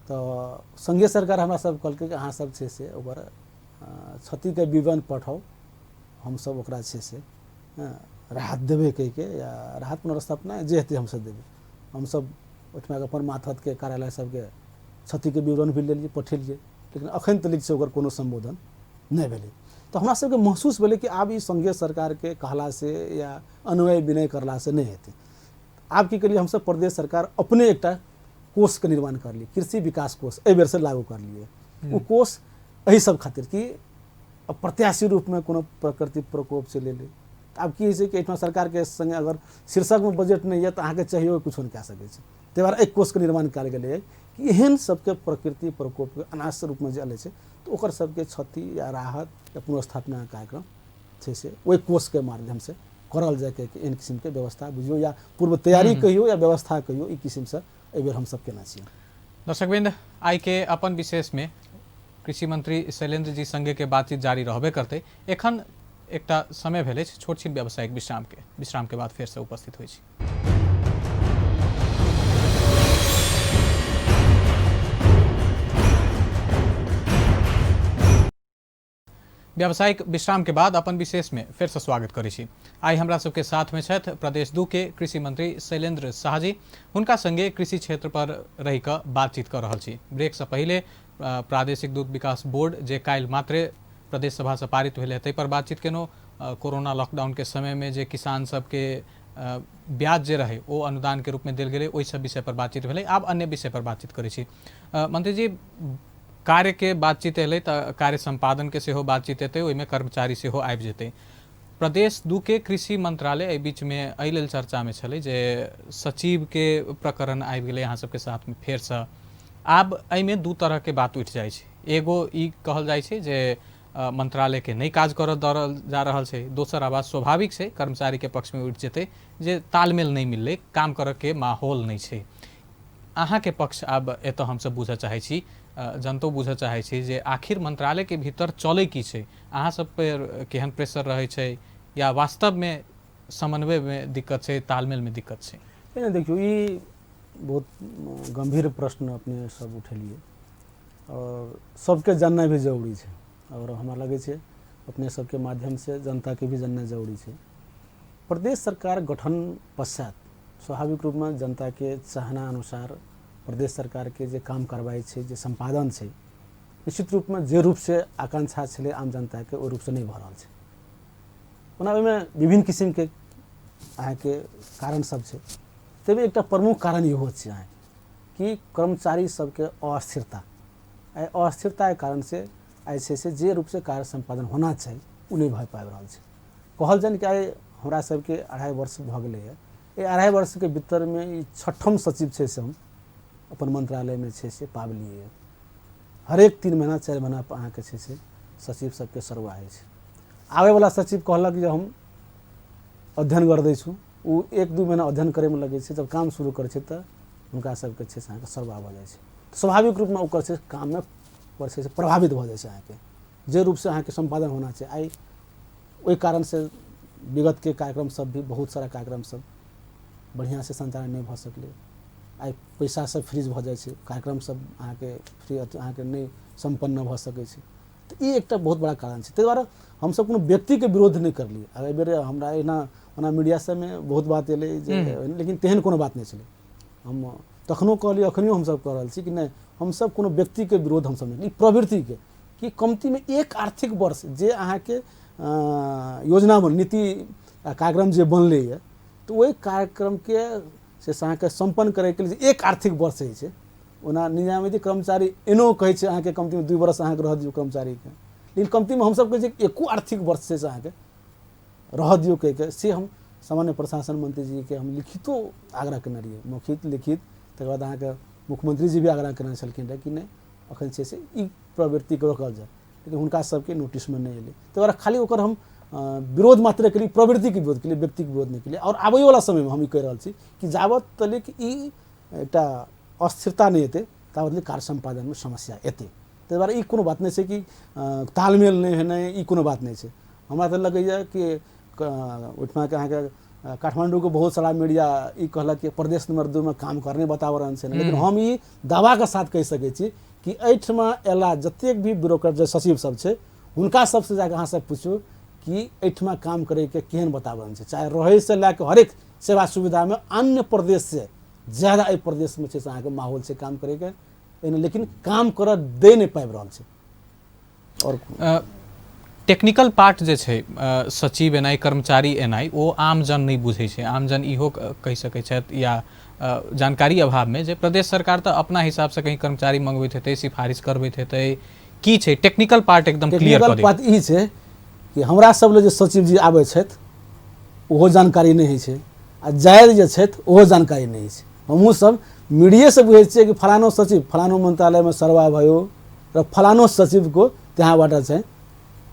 [SPEAKER 2] तऽ संघीय सरकार हमरा सब कहलकै कि अहाँ सब छै से ओकर क्षतिके विवरण पठाउ, हमसब ओकरा छै से राहत देबै कहिके, या राहत पुनर्स्थापना जे हेतै हमसब देबै। हमसब ओहिठमाके अपन मातहतके कार्यालय सबके क्षतिके विवरण भी लेलियै, पठेलियै, लेकिन अखन तक छै ओकर कोनो सम्बोधन नहि भेलै। तऽ हमरा सबके महसूस भेलै कि आब ई संघीय सरकारके कहलासँ या अनुनय विनय करलासँ नहि हेतै। आब की केलियै हमसब प्रदेश सरकार अपने एकटा कोषके निर्माण करलियै, कृषि विकास कोष एहि बेरसँ लागू करलियै। ओ कोष एहि सब खातिर कि अप्रत्याशित रूपमे कोनो प्रकृतिक प्रकोप चलि एलै। आब की होइ छै कि एहिठाम सरकारके सङ्गे अगर शीर्षकमे बजट नहि यऽ तऽ अहाँके चाहियो किछो नहि कए सकै छै। ताहि दुआरे एहि कोषके निर्माण कयल गेलै कि एहन सबके प्रकृति प्रकोपके अनाज रूपमे जे एलै छै तऽ ओकर सबके क्षति या राहत या पुनर्स्थापना कार्यक्रम छै से ओहि कोषके माध्यमसँ करल जाय के एहन किसिमके व्यवस्था बुझियौ या पूर्व तैयारी कहियौ या व्यवस्था कहियौ, ई किसिमसँ एहिबेर हमसब केने छी।
[SPEAKER 1] दर्शकवृंद, आइ के अपन विशेषमे कृषि मंत्री शैलेंद्र जी संगे के बातचीत जारी रहबे करतै। एखन एकटा समय भेल अछि छोट छिन व्यावसायिक विश्राम के, विश्राम के बाद फेरसँ उपस्थित होइ छी। व्यावसायिक विश्राम के बाद अपन विशेष में फिर से स्वागत करै छी। आइ हमरा सबके साथ में छथि प्रदेश 2 के कृषि मंत्री शैलेंद्र शाह जी। हुनका संगे कृषि क्षेत्र पर रहि कऽ बातचीत कऽ रहल छी। ब्रेक से पहिले प्रादेशिक दूध विकास बोर्ड जे काल्हि मात्रे प्रदेश सभा से पारित भेलै ताहि पर बातचीत केलहुँ। कोरोना लॉकडाउन के समय में जे किसान सबके ब्याज जे रहै ओ अनुदान के रूप में देल गेलै, ओहि सब विषय पर बातचीत भेलै। आब अन्य विषय पर बातचीत करै छी। मंत्री जी, कार्य के बातचीत एलै तऽ कार्य सम्पादन के सेहो बातचीत एतै, ओहिमे कर्मचारी सेहो आबि जेतै। प्रदेश 2 के कृषि मंत्रालय एहि बीचमे एहि लेल चर्चामे छलै जे सचिव के प्रकरण आबि गेलै अहाँ सबके साथमे फेरसँ। आब एहिमे दू तरहके बात उठि जाइ छै। एगो ई कहल जाइ छै जे मंत्रालय के नहि काज करऽ दऽ रहल जा रहल छै। दोसर आवाज स्वाभाविक छै कर्मचारी के पक्षमे उठि जेतै जे तालमेल नहि मिललै, काम करऽ के माहौल नहि छै। अहाँके पक्ष आब एतऽ हमसब बुझऽ चाहै छी, जनतो बुझऽ चाहै छै जे आखिर मंत्रालयके भीतर चलै की छै, अहाँ सब पर केहन प्रेशर रहै छै या वास्तवमे समन्वयमे दिक्कत छै, तालमेलमे दिक्कत छै?
[SPEAKER 2] नहि, देखियौ, ई बहुत गंभीर प्रश्न अपने सब उठेलियै और सबके जाननाइ भी जरूरी छै और हमरा लगै छै अपने सबके माध्यमसँ जनताके भी जाननाइ जरूरी छै। प्रदेश सरकार गठन पश्चात स्वाभाविक रूपमे जनताके चाहना अनुसार प्रदेश सरकारके जे काम कार्रवाई छै, जे सम्पादन छै, निश्चित रूपमे जे रूपसँ आकांक्षा छलै आम जनताके ओहि रूपसँ नहि भऽ रहल छै। ओना ओहिमे विभिन्न किसिमके अहाँके कारण सब छै, ताहिमे एकटा प्रमुख कारण इहो छै अहाँके कि कर्मचारी सबके अस्थिरता। एहि अस्थिरताके कारणसँ आइ छै से जे रूपसँ कार्य सम्पादन होना चाही ओ नहि भऽ पाबि रहल छै। कहल जानि कि आइ हमरा सबके 2.5 वर्ष भऽ गेलैए, एहि 2.5 वर्षके भीतरमे ई छठम सचिव छै से हम अपन मन्त्रालयमे छै से पाबि लियै। हरेक 3 महीना 4 महीना पर अहाँके छै से सचिव सबके सर्वा होइ छै। आबैवला सचिव कहलक जे हम अध्ययन कर दै छु, ओ 1-2 महीना अध्ययन करैमे लगै छै, जब काम शुरू करै छै तऽ हुनका सबके छै से अहाँके सर्वा भऽ जाइ छै। स्वाभाविक रूपमे ओकर छै काममे पर छै से प्रभावित भऽ जाइ छै अहाँके, जे रूपसँ अहाँके सम्पादन होना छै। आइ ओहि कारणसँ विगतके कार्यक्रम सब भी बहुत सारा कार्यक्रम सब बढ़िआँसँ सञ्चालन नहि भऽ सकलै। आइ पैसा सब फ्रीज भऽ जाइ छै, कार्यक्रम सब अहाँके फ्री अहाँके नहि सम्पन्न भऽ सकै छै। तऽ ई एकटा बहुत बड़ा कारण छै। ताहि दुआरे हमसब कोनो व्यक्तिके विरोध नहि करलियै। आ एहिबेर हमरा एना ओना मीडिया सबमे बहुत बात एलै जे, लेकिन तेहन कोनो बात नहि छलै। हम तखनो कहलियै, अखनियो हमसब कह रहल छी कि नहि, हमसब कोनो व्यक्तिके विरोध हमसब नहि, ई प्रवृत्तिके कि कमतीमे एक आर्थिक वर्ष जे अहाँके योजना बन नीति कार्यक्रम जे बनलैए तऽ ओहि कार्यक्रमके से अहाँके सम्पन्न करैके लेल एक आर्थिक वर्ष होइ छै। ओना निजामती कर्मचारी एनो कहै छै अहाँके कमतीमे 2 वर्ष अहाँके रह दियौ कर्मचारीके, लेकिन कमतीमे हमसब कहै छियै एको आर्थिक वर्ष छै से अहाँके रह दियौ कहिके, से हम सामान्य प्रशासन मन्त्रीजीके हम लिखितो आग्रह केने रहियै, मौखिक लिखित। तकर बाद अहाँके मुख्यमंत्रीजी भी आग्रह केने छलखिन रहए कि नहि अखन छै से ई प्रवृत्तिके रोकल जाय, लेकिन हुनका सबके नोटिसमे नहि एलै। ताहि दुआरे खाली ओकर हम विरोध मात्र केलियै, प्रवृत्तिके विरोध केलियै, व्यक्तिके विरोध नहि केलियै। आओर आबैवला समयमे हम ई कहि रहल छी कि जाबत तलिक ई एकटा अस्थिरता नहि एतै ताबत तलिक कार्य सम्पादनमे समस्या एतै। ताहि दुआरे ई कोनो बात नहि छै कि तालमेल नहि हेनाइ, ई कोनो बात नहि छै। हमरा तऽ लगैए कि ओहिठमाके अहाँके काठमाण्डूके बहुत सारा मीडिया ई कहलक कि प्रदेश नंबर 2 में काम करने वातावरण छै, लेकिन हम ई दावाके साथ कहि सकै छी कि एहिठमा अयला जतेक भी ब्यूरोक्रेट जे सचिव सब छै हुनका सबसँ जाकऽ अहाँ सब पुछू कि एहिठमा काम करैके केहन वातावरण छै, चाहे रहैसँ लए कऽ हरेक सेवा सुविधामे अन्य प्रदेशसँ ज्यादा एहि प्रदेशमे छै से अहाँके माहौल छै काम करैके, एहिमे लेकिन काम करऽ दे नहि पाबि रहल छै। आओर
[SPEAKER 1] टेक्निकल पार्ट जे छै सचिव एनाइ कर्मचारी एनाइ ओ आमजन नहि बुझै छै। आमजन इहो कहि सकै छथि या जानकारी अभावमे जे प्रदेश सरकार तऽ अपना हिसाबसँ कहीं कर्मचारी मंगबैत हेतै, सिफारिश करबैत हेतै, की छै टेक्निकल पार्ट एकदम क्लियर
[SPEAKER 2] टेक्निकल बात ई छै कि हमरा सब लग जे सचिव जी आबै छथि ओहो जानकारी नहि होइ छै, आ जायल जे छथि ओहो जानकारी नहि होइ छै। हमहूँ सब मीडिएसँ बुझै छियै कि फलानो सचिव फलानो मन्त्रालयमे सर्वा भयो र फलानो सचिवको त्यहाँबाट चाहिँ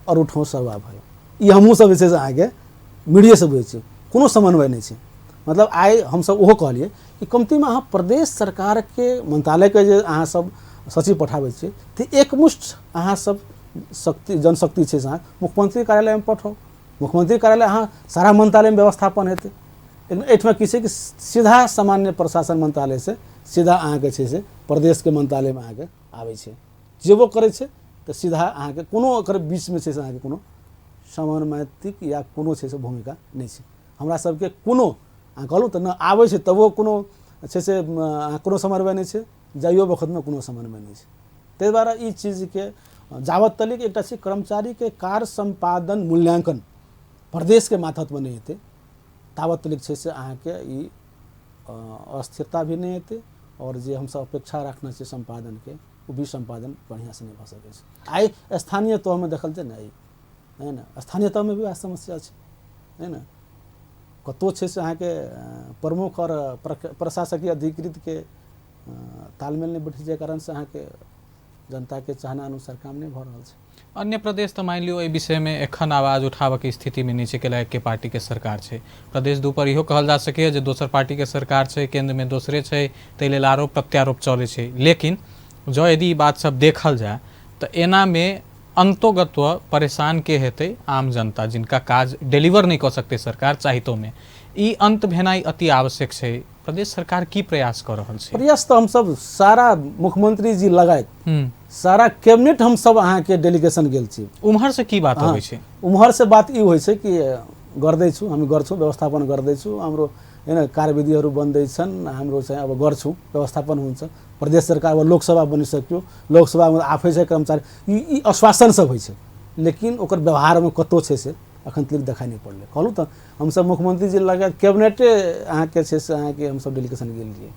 [SPEAKER 2] अरू ठाउँ सर्वा भयो, ई हमहूँ सब जे छै से अहाँके मीडिएसँ बुझै छियै, कोनो समन्वय नहि छै। मतलब आइ हमसब ओहो कहलियै कि कमतीमे अहाँ प्रदेश सरकारके मन्त्रालयके जे अहाँ सब सचिव पठाबै छियै तऽ एकमुष्ट अहाँ सब शक्ति जनशक्ति छै से अहाँ मुख्यमंत्री कार्यालयमे पठाउ, मुख्यमंत्री कार्यालय अहाँ सारा मन्त्रालयमे व्यवस्थापन हेतै। लेकिन एहिठमा की छै कि सीधा सामान्य प्रशासन मन्त्रालयसँ सीधा अहाँके छै से प्रदेशके मन्त्रालयमे अहाँके आबै छै, जेबो करै छै तऽ सीधा अहाँके कोनो ओकर बीचमे छै से अहाँके कोनो समन्वयतिक या कोनो छै से भूमिका नहि छै। हमरा सबके कोनो अहाँ कहलहुँ तऽ नहि आबै छै तबो कोनो छै से अहाँ कोनो समन्वय नहि छै, जाइयो वक्तमे कोनो समन्वय नहि छै। ताहि दुआरे ई चीजके जाबत तलिक एकटा छै कर्मचारीके कार्य सम्पादन मूल्याङ्कन प्रदेशके मातहतमे नहि हेतै ताबत तलिक छै से अहाँके ई अस्थिरता भी नहि हेतै, आओर जे हमसब अपेक्षा रखने छियै सम्पादनके ओ भी सम्पादन बढ़िआँसँ नहि भऽ सकै छै। आइ स्थानीय तहमे देखल जाय ने, है ने, स्थानीय तहमे भी वएह समस्या छै, है ने, कतहु छै से अहाँके प्रमुख आओर प्रशासकीय अधिकृतके तालमेल नहि बैठै छै, जाहि कारणसँ अहाँके जनताके चाहना अनुसार काम नहि भऽ रहल छै।
[SPEAKER 1] अन्य प्रदेश तऽ मानि लियौ एहि विषयमे एखन आवाज उठाबऽके स्थितिमे नहि छै, कैला एके पार्टीके सरकार छै। प्रदेश 2 पर इहो कहल जा सकैए जे दोसर पार्टीके सरकार छै, केन्द्रमे दोसरे छै, ताहि लेल आरोप प्रत्यारोप चलै छै। लेकिन जँ यदि ई बात सब देखल जाय तऽ एनामे अंतोगत्व परेशान के हेतै? आम जनता, जिनका काज डिलीवर नहि कऽ सकतै सरकार चाहितोमे। ई अंत भेनाइ अति आवश्यक छै। प्रदेश सरकार की प्रयास कऽ रहल छै?
[SPEAKER 2] प्रयास तऽ हमसब सारा मुख्यमंत्री जी लगायत सारा कैबिनेट हमसब अहाँके डेलीगेशन गेल छी।
[SPEAKER 1] उम्हर से की बात अबै छै?
[SPEAKER 2] उम्हर से बात ई होइ छै कि गर्दैछु, हामी गर्छौँ, व्यवस्थापन गर्दैछु, हाम्रो होइन कार्यविधिहरू बन्दैछन्, हाम्रो चाहिँ अब गर्छौँ, व्यवस्थापन हुन्छ। प्रदेश सरकार अब लोकसभा बनिसक्यो, लोकसभामे आफै चाहिँ कर्मचारी ई आश्वासन सब होइ छै, लेकिन ओकर व्यवहारमे कतहु छै से अखन तक देखाइ नहि पड़लै। कहलहुँ तऽ हमसब मुख्यमंत्री जी लगायत कैबिनेटे अहाँके छै से अहाँके हमसब डेलीगेशन गेल रहियै।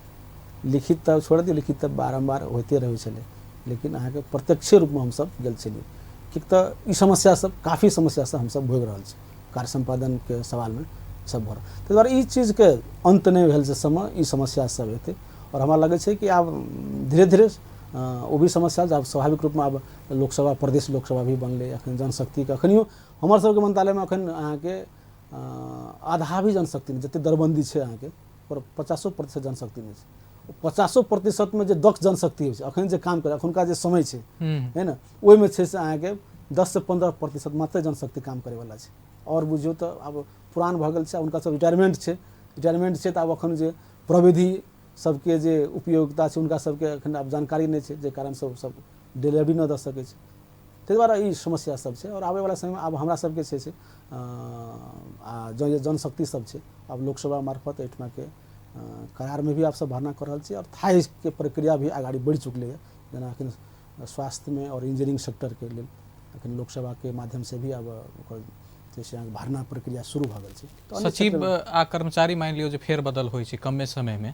[SPEAKER 2] लिखित तऽ छोड़ि दियौ, लिखित तऽ बारम्बार होइते रहै छलै, लेकिन अहाँके प्रत्यक्षे रूपमे हमसब गेल छलियै। किएक तऽ ई समस्या सब काफी समस्या सब हमसब भोगि रहल छी कार्य सम्पादनके सवालमे सब भऽ रहल। ताहि दुआरे ई चीजके अन्त नहि भेल छै समय, ई समस्या सब हेतै। आओर हमरा लगै छै कि आब धीरे धीरे ओ भी समस्या आब स्वाभाविक रूपमे आब लोकसभा, प्रदेश लोकसभा भी बनलै। अखन जनशक्तिके अखनियो हमर सबके मंत्रालयमे अखन अहाँके आधा भी जनशक्ति नहि, जतेक दरबन्दी छै अहाँके ओकर 50% जनशक्ति नहि छै। 50% जे दक्ष जनशक्ति होइ छै अखन जे काम करे, अखुनका जे समय छै है ने, ओहिमे छै से अहाँके 10 से 15% मात्र जनशक्ति काम करैवला छै। आओर बुझियौ तऽ आब पुरान भऽ गेल छै, हुनका सब रिटायरमेंट छै, रिटायरमेंट छै तऽ आब अखन जे प्रविधि सबके जे उपयोगिता छै हुनका सबके अखन आब जानकारी नहि छै, जे कारणसँ ओ सब डिलीवरी नहि दऽ सकै छै। ताहि दुआरे ई समस्या सब छै। आओर आबैवला समयमे आब हमरा सबके छै से आ जे जनशक्ति सब छै आब लोकसभा मार्फत एहिठमाके करारमे भी आब सब भरना कऽ रहल छी आओर थाइके प्रक्रिया भी अगाडि बढ़ि चुकलैए। जेना अखन स्वास्थ्यमे आओर इंजीनियरिंग सेक्टरके लेल अखन लोकसभाके माध्यमसँ भी आब ओकर जे छै अहाँके भरना प्रक्रिया शुरू भऽ गेल छै।
[SPEAKER 1] सचिव आ कर्मचारी मानि लियौ जे फेरबदल होइ छै कमे समयमे,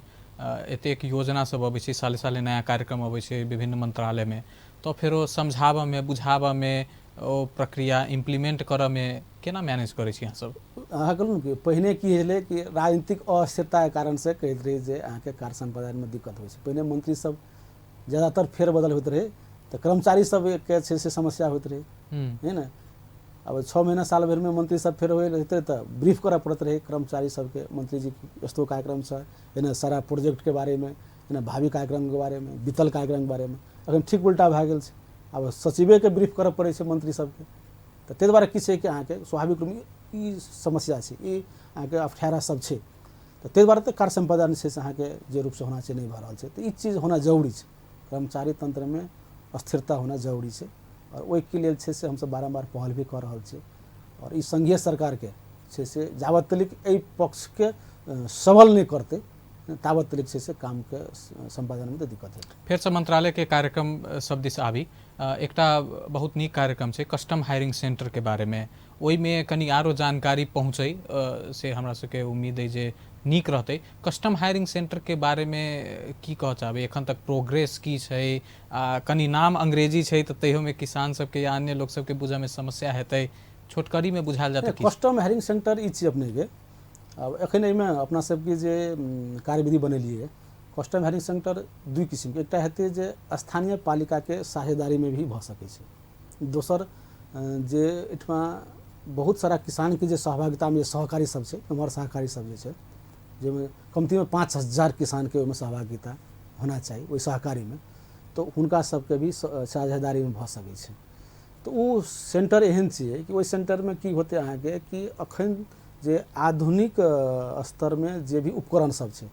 [SPEAKER 1] एतेक योजना सब अबै छै, साले साले नया कार्यक्रम अबै छै विभिन्न मंत्रालयमे, तऽ फेरो समझाबऽमे बुझाबऽमे ओ प्रक्रिया इम्प्लीमेंट करऽमे केना मैनेज करै छी अहाँ सब?
[SPEAKER 2] अहाँ कहलहुँ कि पहिने की भेलै कि राजनीतिक अस्थिरताके कारणसँ कहैत रहै जे अहाँके कार्य सम्पादनमे दिक्कत होइ छै। पहिने मंत्री सब ज़्यादातर फेरबदल होइत रहै तऽ कर्मचारी सबके छै से समस्या होइत रहै, है ने। अब 6 महीना साल भरिमे मंत्री सब फेर होइ रहतै तऽ ब्रीफ करऽ पड़ैत रहै कर्मचारी सबके, मंत्री जी यस्तो कार्यक्रम छै, है ने, सारा प्रोजेक्टके बारेमे, है ने, भावी कार्यक्रमके बारेमे, बीतल कार्यक्रमके बारेमे। अखन ठीक उल्टा भए गेल छै, आब सचिवेके ब्रीफ करऽ पड़ै छै मंत्री सबके। तऽ ताहि दुआरे की छै कि अहाँके स्वाभाविक रूपमे ई समस्या छै, ई अहाँके अफठारा सब छै। तऽ ताहि दुआरे तऽ कार्य सम्पादन छै से अहाँके जे रूपसँ होना छै नहि भऽ रहल छै। तऽ ई चीज होना जरूरी छै, कर्मचारी तंत्रमे स्थिरता होना जरूरी छै आओर ओहिके लेल छै से हमसब बारम्बार पहल भी कऽ रहल छियै। आओर ई संघीय सरकारके छै से जाबत तलिक एहि पक्षके सबल नहि करतै ताबत तलिक छै से कामके सम्पादनमे तऽ दिक्कत हेतै।
[SPEAKER 1] फेरसँ मंत्रालयके कार्यक्रम सब दिस आबी, एकटा बहुत नीक कार्यक्रम छै कस्टम हायरिंग सेंटरके बारेमे, ओहिमे कनि आरो जानकारी पहुँचै से हमरा सबके उम्मीद अइ जे नीक रहतै। कस्टम हायरिंग सेंटरके बारेमे की कहऽ चाहबै, एखन तक प्रोग्रेस की छै? आ कनि नाम अंग्रेजी छै तऽ तैयोमे किसान सबके या अन्य लोक सबके बुझऽमे समस्या हेतै, छोटकरीमे बुझायल जाय तऽ की?
[SPEAKER 2] कस्टम हायरिंग सेंटर ई छियै अपनेके, आब एखन एहिमे अपना सबके जे कार्यविधि बनेलियै कस्टम हायरिंग सेंटर दुइ किसिमके, एकटा हेतै जे स्थानीय पालिकाके साझेदारीमे भी भऽ सकै छै, दोसर जे एहिठमा बहुत सारा किसानके जे सहभागितामे जे सहकारी सब छै, एम्हर सहकारी सब जे छै जाहिमे कमतीमे 5000 किसानके ओहिमे सहभागिता होना चाही ओहि सहकारीमे, तऽ हुनका सबके भी साझेदारीमे भऽ सकै छै। तऽ ओ सेंटर एहन छियै कि ओहि सेंटरमे की होतै अहाँके कि अखन जे आधुनिक स्तरमे जे भी उपकरण सब छै,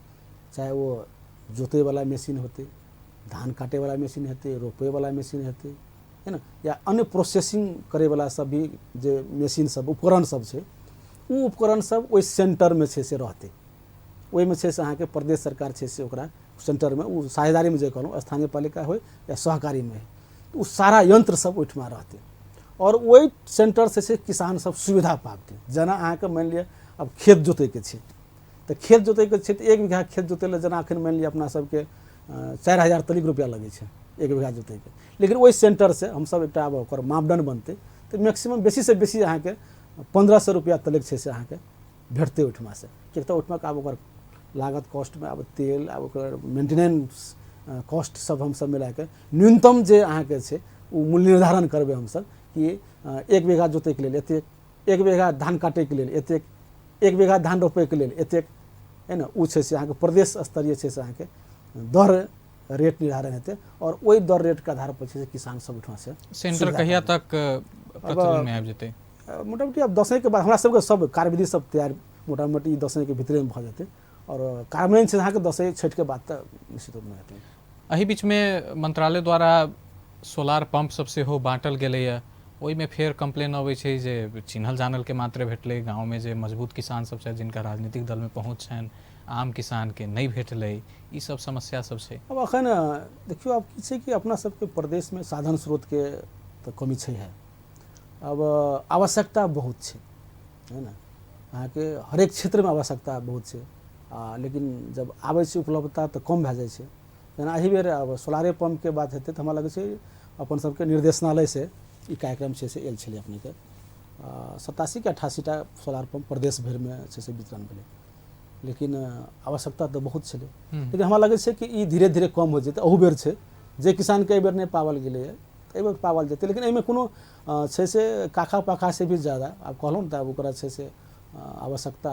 [SPEAKER 2] चाहे ओ जोतैवला मशीन होतै, धान काटैवला मशीन हेतै, रोपैवला मशीन हेतै, है ना, या अन्य प्रोसेसिंग करैवला सब भी जे मशीन सब उपकरण सब छै, ओ उपकरण सब ओहि सेंटरमे छै से रहतै। ओहिमे छै से अहाँके प्रदेश सरकार छै से ओकरा सेंटरमे ओ साझेदारीमे जे कहलहुँ स्थानीय पालिका होइ या सहकारीमे होइ, ओ सारा यंत्र सब ओहिठमा रहतै आओर ओहि सेंटरसँ से किसान सब सुविधा पाबतै। जेना अहाँके मानि लिअ आब खेत जोतैके छै तऽ खेत जोतैके छै तऽ 1 बीघा खेत जोतै लए जेना एखन मानि लिअ अपना सबके 4000 तलिक रुपैआ लगै छै 1 बीघा जोतैके, लेकिन ओहि सेंटरसँ हमसब एकटा आब ओकर मापदंड बनतै तऽ मैक्सिमम बेसीसँ बेसी अहाँके 1500 रुपैआ तलिक छै से अहाँके भेटतै ओहिठमासँ, किएक तऽ ओहिठमाके आब ओकर लागत कॉस्टमे आब तेल आब ओकर मेंटेनेंस कॉस्ट सब हमसब मिलाके न्यूनतम जे अहाँके छै ओ मूल्य निर्धारण करबै हमसब कि 1 बीघा जोतैके लेल एतेक, 1 बीघा धान काटैके लेल एतेक, 1 बीघा धान रोपैके लेल एतेक, है ने। ओ छै से अहाँके प्रदेश स्तरीय छै से अहाँके दर रेट निर्धारण हेतै आओर ओहि दर रेटके आधार पर छै से किसान सब ओहिठाम से
[SPEAKER 1] सेंटर कहिया तक प्रचलनमे आबि जेतै?
[SPEAKER 2] मोटामोटी आब दसैँके बाद हमरा सबके सब कार्यविधि सब तैयार मोटामोटी दसैँके भीतरेमे भऽ जेतै आओर कार्यान्वयन छै अहाँके दसैँ छठिके बाद तऽ निश्चित रूपमे हेतै।
[SPEAKER 1] एहि बीचमे मंत्रालय द्वारा सोलार पंप सब सेहो बाँटल गेलैए, ओहिमे फेर कम्प्लेन अबै छै जे चिन्हल जानलके मात्रे भेटलै, गाँवमे जे मजबूत किसान सब छथि जिनका राजनीतिक दलमे पहुँच छनि आम किसानके नहि भेटलै, ई सब समस्या सब छै।
[SPEAKER 2] आब एखन देखियौ आब की छै कि अपना सबके प्रदेशमे साधन स्रोतके तऽ कमी छै है, अब आवश्यकता बहुत छै, है ने, अहाँके हरेक क्षेत्रमे आवश्यकता बहुत छै, आ लेकिन जब आबै छै उपलब्धता तऽ कम भए जाइ छै। जेना एहि बेर आब सोलारे पम्पके बात हेतै तऽ हमरा लगै छै अपन सबके निर्देशनालयसँ ई कार्यक्रम छै से आयल छलै अपनेके 87 कि 88 टा सोलार पम्प प्रदेश भरिमे छै से वितरण भेलै। लेकिन आवश्यकता तऽ बहुत छलै। लेकिन हमरा लगै छै कि ई धीरे धीरे कम हो जेतै। अहू बेर छै जे किसानके एहि बेर नहि पावल गेलैए तऽ एहि बेर पावल जेतै, लेकिन एहिमे कोनो छै से काखा पाखा से भी ज्यादा आब कहलहुँ ने, तऽ आब ओकरा छै से आवश्यकता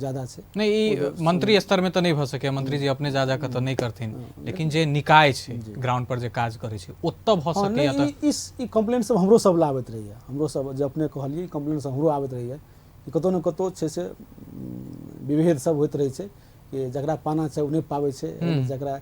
[SPEAKER 2] ज्यादा छै।
[SPEAKER 1] नहि, ई मंत्री स्तर में तऽ नहि भऽ सकैए, मंत्री जी अपने जा जाकऽ तऽ नहि करथिन, लेकिन जे निकाय छै ग्राउंड पर जे काज करै छै ओतऽ भऽ सकैए।
[SPEAKER 2] तऽ ई कम्प्लेन सब हमरो सब आबैत रहैए, हमरो सब जे अपने कहलियै कम्प्लेन सब हमरो आबैत रहैए कि कतहु ने कतहु छै से विभेद सब होइत रहै छै कि जकरा पाना छै ओ नहि पाबै छै, जकरा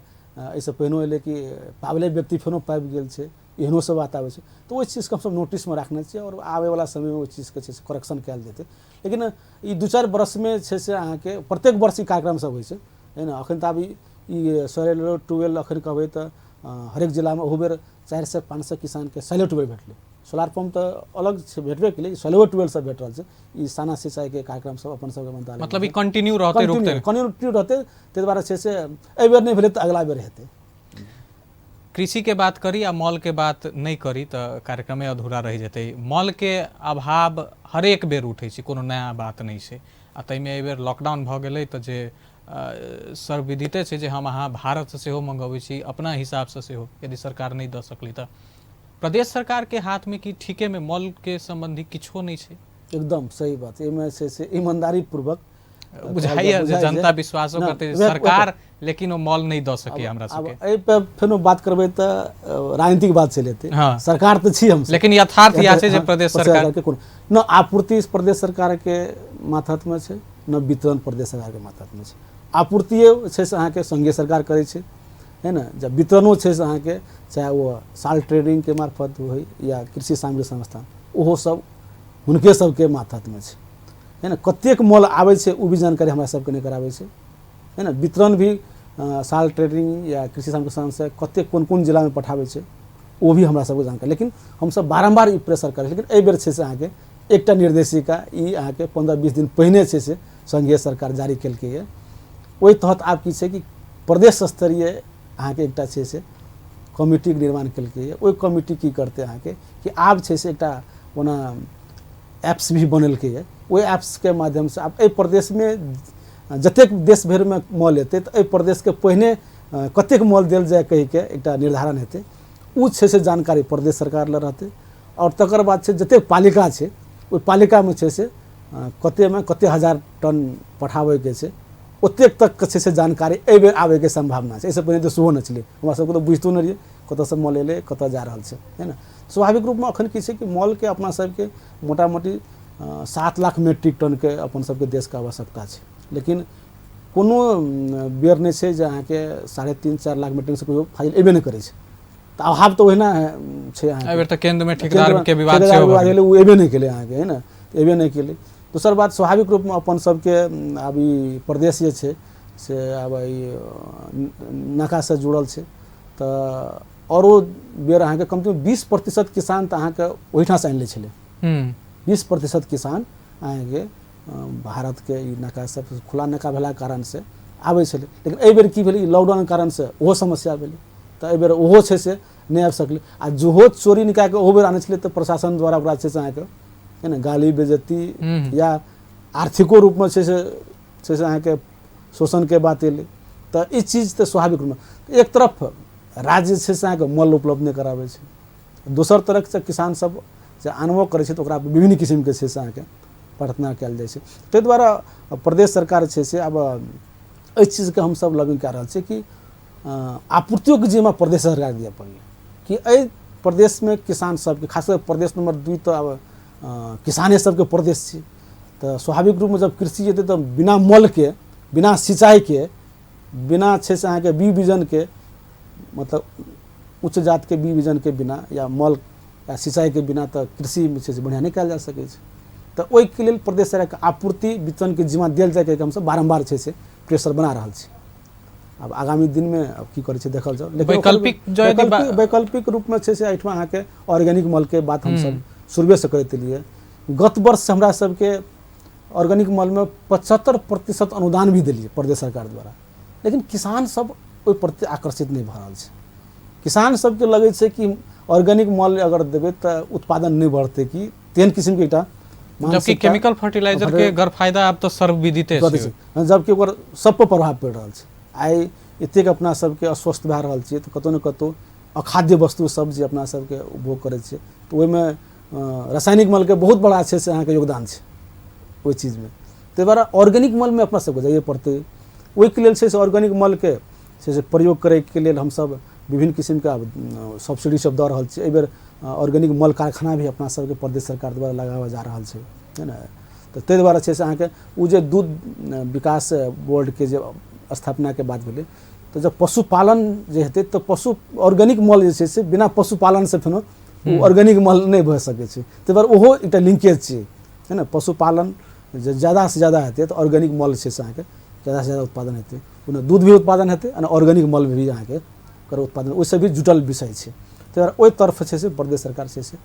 [SPEAKER 2] एहिसँ पहिनो एलै कि पाबले व्यक्ति फेनो पाबि गेल छै, एहनो सब बात आबै छै। तऽ ओहि चीजके हमसब नोटिसमे राखने छियै आओर आबैवला समयमे ओहि चीजके छै से करेक्शन कयल जेतै। लेकिन ई 2-4 वर्षमे छै से अहाँके प्रत्येक वर्ष ई कार्यक्रम सब होइ छै, है ने। अखन तऽ आब ई सोलर ट्यूबवेल अखन कहबै तऽ हरेक जिलामे ओहू बेर 400-500 किसानके सोलर ट्यूबवेल भेटलै। सोलार पम्प तऽ अलग छै भेटबे केलै, सोलर ट्यूबवेल सब भेट रहल छै। ई साना सिंचाइके कार्यक्रम सब अपन सबके मंत्रालय
[SPEAKER 1] मतलब ई कंटिन्यू रहतै, रुकतै
[SPEAKER 2] कंटिन्यू रहतै। ताहि दुआरे छै से एहि बेर नहि भेलै तऽ अगला बेर हेतै।
[SPEAKER 1] कृषि के बात करी आ मॉल के बात नहि करी तऽ कार्यक्रमे अधूरा रहि जेतै। मॉल के अभाव हरेक बेर उठै छै, कोनो नया बात नहि छै। आ ताहिमे एहि बेर लॉकडाउन भऽ गेलै तऽ जे सर्वविदिते छै जे हम अहाँ भारतसँ सेहो मङ्गबै छी अपना हिसाबसँ सेहो, यदि सरकार नहि दऽ सकलै तऽ प्रदेश सरकारके हाथमे की ठीकेमे मॉलके सम्बन्धी किछो नहि छै?
[SPEAKER 2] एकदम सही बात, एहिमे छै से ईमानदारी पूर्वक
[SPEAKER 1] बुझाइए जे जनता विश्वासो करतै सरकार, लेकिन ओ मॉल नहि दऽ सकैए हमरा सबके।
[SPEAKER 2] एहि पर फेनो बात करबै तऽ राजनीतिक बात चलि एतै। सरकार तऽ छी हम,
[SPEAKER 1] लेकिन यथार्थ इएह छै जे प्रदेश सरकार
[SPEAKER 2] के कोनो न आपूर्ति प्रदेश सरकारके माथतमे छै, न वितरण प्रदेश सरकारके माथतमे छै। आपूर्तिए छै से अहाँके संघीय सरकार करै छै, है ने। जब वितरणो छै से अहाँके चाहे ओ साल ट्रेडिंगके मार्फत होइ या कृषि सामग्री संस्थान, ओहो सब हुनके सबके माथतमे छै, है ने। कतेक मॉल आबै छै ओ भी जानकारी हमरा सबके नहि कराबै छै, है ने। वितरण भी साल ट्रेडिंग या कृषि सामग्री संस्थान से कतेक कोन कोन जिलामे पठाबै छै ओ भी हमरा सबके जानकारी। लेकिन हमसब बारम्बार ई प्रेशर करै, लेकिन एहि बेर छै से अहाँके एकटा निर्देशिका ई अहाँके 15-20 दिन पहिने छै से संघीय सरकार जारी केलकैए। ओहि तहत आब की छै कि प्रदेश स्तरीय अहाँके एकटा छै से कमिटीके निर्माण केलकैए। ओहि कमिटी की करतै अहाँके कि आब छै से एकटा ओना एप्स भी बनेलकैए, ओहि एप्सके माध्यमसँ आब एहि प्रदेशमे जतेक देश भरिमे मॉल एतै तऽ एहि प्रदेशके पहिने कतेक मॉल देल जाय कहिके एकटा निर्धारण हेतै, ओ छै से जानकारी प्रदेश सरकार लग रहतै। आओर तकर बाद छै जतेक पालिका छै ओहि पालिकामे छै से कतेमे कते हजार टन पठाबैके छै ओतेक तकके छै से जानकारी एहि बेर आबैके सम्भावना छै। एहिसँ पहिने तऽ सेहो नहि छलै, हमरा सबके तऽ बुझितो नहि रहियै कतऽसँ मॉल एलै कतऽ जा रहल छै, है ने। स्वाभाविक रूपमे अखन की छै कि मॉलके अपना सबके मोटामोटी 7 लाख मीट्रिक टनके अपन सबके देशके आवश्यकता छै, लेकिन कोनो बेर नहि छै जे अहाँके 3.5-4 लाख मीट्रिक से कहियो फाजिल एबे नहि करै छै। तऽ अभाव तऽ ओहिना छै अहाँके।
[SPEAKER 1] एहि बेर तऽ केन्द्रमे ठेकेदार के विवाद सेहो
[SPEAKER 2] विवाद भेलै, ओ एबे नहि केलै अहाँके, है ने, एबे नहि केलै। दोसर बात स्वाभाविक रूपमे अपन सबके आब ई प्रदेश जे छै से आब ई नाकासँ जुड़ल छै, तऽ औरो बेर अहाँके कमसँ कम 20% किसान तऽ अहाँके ओहिठामसँ आनि लै छलै। 20% किसान अहाँके भारतके ई नाका सब खुला नाका भेलाके कारणसँ आबै छलै। लेकिन एहि बेर की भेलै, ई लॉकडाउनके कारणसँ ओहो समस्या भेलै, तऽ एहि बेर ओहो छै से नहि आबि सकलै। आ जेहो चोरी निकालि कऽ ओहो बेर आनै छलै तऽ प्रशासन द्वारा ओकरा छै से अहाँके है ने गाली बेइज्जती या आर्थिको रूपमे छै से अहाँके शोषणके बात एलै। तऽ ई चीज तऽ स्वाभाविक रूपमे एक तरफ राज्य छै से अहाँके मॉल उपलब्ध नहि कराबै छै, दोसर तरफसँ किसान सब जे आनबो करै छै तऽ ओकरा विभिन्न किसिमके छै से अहाँके प्रार्थना कयल जाइ छै। ताहि दुआरे प्रदेश सरकार छै से आब एहि चीजके हमसब लॉबिंग कए रहल छियै कि आपूर्तियोके जिम्मा प्रदेश सरकारके दिअ पड़लै कि एहि प्रदेशमे किसान सबके, खास कऽ प्रदेश नंबर 2 तऽ आब किसाने सबके प्रदेश छै, तऽ स्वाभाविक रूपमे जब कृषि जेतै तऽ बिना मलके, बिना सिंचाइके, बिना छै से अहाँके बी बिजनके, मतलब उच्च जातके बी बिजनके बिना या मल या सिंचाइके बिना तऽ कृषि छै से बढ़िआँ नहि कयल जा सकै छै। तऽ ओहिके लेल प्रदेश सरकारके आपूर्ति वितरणके जिम्मा देल जाय कहिके हमसब बारम्बार छै से प्रेशर बना रहल छी। आब आगामी दिनमे आब की करै छै देखल जाउ। लेकिन
[SPEAKER 1] वैकल्पिक
[SPEAKER 2] वैकल्पिक रूपमे छै से एहिठमा अहाँके ऑर्गेनिक मलके बात हमसब शुरुएसँ करैत एलियै। गत वर्ष हमरा सबके ऑर्गेनिक मलमे 75% अनुदान भी देलियै प्रदेश सरकार द्वारा, लेकिन किसान सब ओहि प्रति आकर्षित नहि भऽ रहल छै। किसान सबके लगै छै कि ऑर्गेनिक मल अगर देबै तऽ उत्पादन नहि बढ़तै, कि तेहन किसिमके एकटा
[SPEAKER 1] जबकि केमिकल फर्टिलाइजर के गरफायदा आब तऽ सर्वविदिते छै,
[SPEAKER 2] जबकि ओकर सब पर प्रभाव पड़ि रहल छै। आइ एतेक अपना सबके अस्वस्थ भए रहल छियै तऽ कतहु ने कतहु अखाद्य वस्तु सब जे अपना सबके उपभोग करै छियै तऽ ओहिमे रासायनिक मलके बहुत बड़ा छै से अहाँके योगदान छै ओहि चीजमे। ताहि दुआरे ऑर्गेनिक मलमे अपना सबके जाइए पड़तै। ओहिके लेल छै से ऑर्गेनिक मलके छै से प्रयोग करैके लेल हमसब विभिन्न किसिमके आब सब्सिडी सब दऽ रहल छी। एहिबेर ऑर्गेनिक मल कारखाना भी अपना सबके प्रदेश सरकार द्वारा लगाओल जा रहल छै, है ने। तऽ ताहि दुआरे छै से अहाँके ओ जे दूध विकास बोर्डके जे स्थापनाके बात भेलै तऽ जब पशुपालन जे हेतै तऽ पशु ऑर्गेनिक मल जे छै से बिना पशुपालनसँ फेनो ओ ऑर्गेनिक मल नहि भऽ सकै छै। ताहि दुआरे ओहो एकटा लिंकेज छै, है ने। पशुपालन जे ज्यादासँ ज्यादा हेतै तऽ ऑर्गेनिक मल छै से अहाँके ज्यादासँ ज्यादा उत्पादन हेतै, ओहिमे दूध भी उत्पादन हेतै आ ऑर्गेनिक मल भी अहाँके ओकर उत्पादन ओहिसँ भी जुटल विषय छै। ताहि दुआरे ओहि तरफ छै से प्रदेश सरकार छै से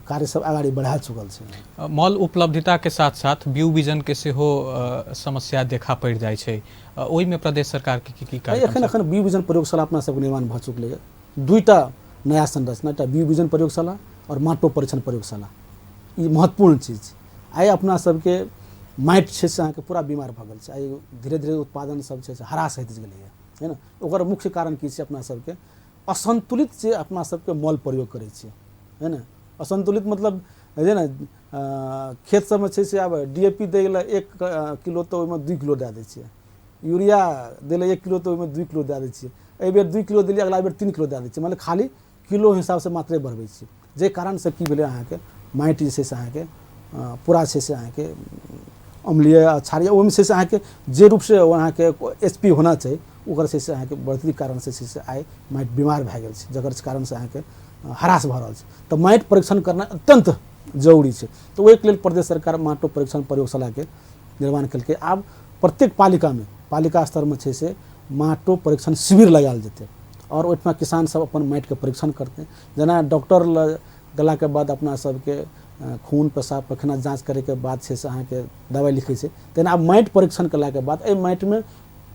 [SPEAKER 2] कार्य सब अगाडि बढ़ा चुकल छै।
[SPEAKER 1] मल उपलब्धता के साथ साथ बीउ बीजन के सेहो समस्या देखा पड़ि जाइ छै, ओहिमे प्रदेश सरकार के की की कार्यक्रम?
[SPEAKER 2] एखन एखन बीउ बीजन प्रयोगशाला अपना सबके निर्माण भऽ चुकलैए। दुईटा नया संरचना, एकटा बीउ बीजन प्रयोगशाला और माटो परीक्षण प्रयोगशाला, ई महत्वपूर्ण चीज छै। आइ अपना सबके माटि छै से अहाँके पूरा बीमार भऽ गेल छै। आइ धीरे धीरे उत्पादन सब छै से ह्रास होइत गेलैए, है ने। ओकर मुख्य कारण की छै? अपना सबके असन्तुलित जे अपना सबके मल प्रयोग करै छियै, है ने। असन्तुलित मतलब जे ने खेत सबमे छै से आब डी ए पी दै लए 1 किलो तऽ ओहिमे 2 किलो दए दै छियै, यूरिया दै लए 1 किलो तऽ ओहिमे 2 किलो दए दै छियै, एहिबेर 2 किलो देलियै अगला बेर 3 किलो दए दै छियै, मतलब खाली किलो हिसाबसँ मात्रे बढ़बै छियै। जाहि कारणसँ की भेलै अहाँके माटि जे छै से अहाँके पूरा छै से अहाँके अम्लीय क्षारीय ओहिमे छै से अहाँके जे रूपसँ अहाँके एच पी होना चाही ओकर छै से अहाँके बढ़ोतरीके कारणसँ छै से आइ माटि बीमार भए गेल छै, जकर कारणसँ अहाँके ह्रास भऽ रहल छै। तऽ माटि परीक्षण करनाइ अत्यन्त जरूरी छै। तऽ ओहिके लेल प्रदेश सरकार माटो परीक्षण प्रयोगशालाके निर्माण केलकै। आब प्रत्येक पालिकामे पालिका स्तरमे छै से माटो परीक्षण शिविर लगायल जेतै आओर ओहिठमा किसान सब अपन माटिके परीक्षण करतै। जेना डॉक्टर लग गेलाके बाद अपना सबके खून पेशाब पैखाना जाँच करैके बाद छै से अहाँके दबाइ लिखै छै, तेना आब माटि परीक्षण केलाके बाद एहि माटिमे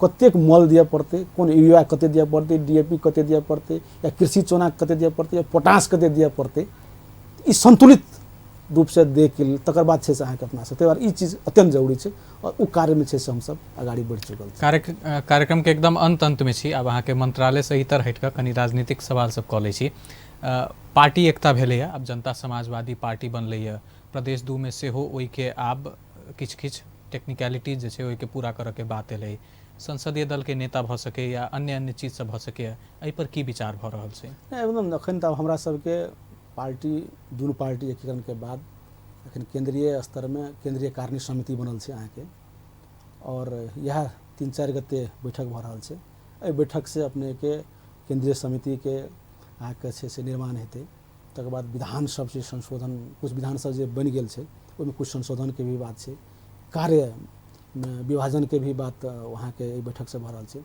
[SPEAKER 2] कतेक मल दिअ पड़तै, कोन यूरिया कतेक दिअ पड़तै, डी ए पी कतेक दिअ पड़तै, या कृषि चोना कतेक दिअ पड़तै, या पोटाश कतेक दिअ पड़तै, ई सन्तुलित रूपसँ दैके लेल तकर बाद छै से अहाँके अपना सब। ताहि दुआरे ई चीज अत्यन्त जरूरी छै आओर ओ कार्यमे छै से हमसब अगाडि बढ़ि चुकल छी।
[SPEAKER 1] कार्यक्रमके एकदम अन्त अन्तमे छी। आब अहाँके मन्त्रालयसँ इतर हटि कऽ कनि राजनीतिक सवाल सब कऽ लै छी। पार्टी एकता भेलैए, आब जनता समाजवादी पार्टी बनलैए, प्रदेश 2 मे सेहो ओहिके आब किछु किछु टेक्निकलिटीज जे छै ओहिके पूरा करऽके बात एलै, संसदीय दलके नेता भऽ सकैए या अन्य अन्य चीज सब भऽ सकैए, एहिपर की विचार भऽ रहल छै?
[SPEAKER 2] नहि, एकदम एखन तऽ हमरा सबके पार्टी दुनू पार्टी एकीकरणके बाद एखन केंद्रीय स्तरमे केंद्रीय कार्यकारिणी समिति बनल छै अहाँके, आओर इएह 3-4 गते बैठक भऽ रहल छै। एहि बैठकसँ अपनेके केंद्रीय समितिके अहाँके छै से निर्माण हेतै। तकर बाद विधान सब से संशोधन, कुछ विधान सब जे बनि गेल छै ओहिमे कुछ संशोधनके भी बात छै, कार्य विभाजनके भी बात वहाँके एहि बैठकसँ भऽ रहल छै।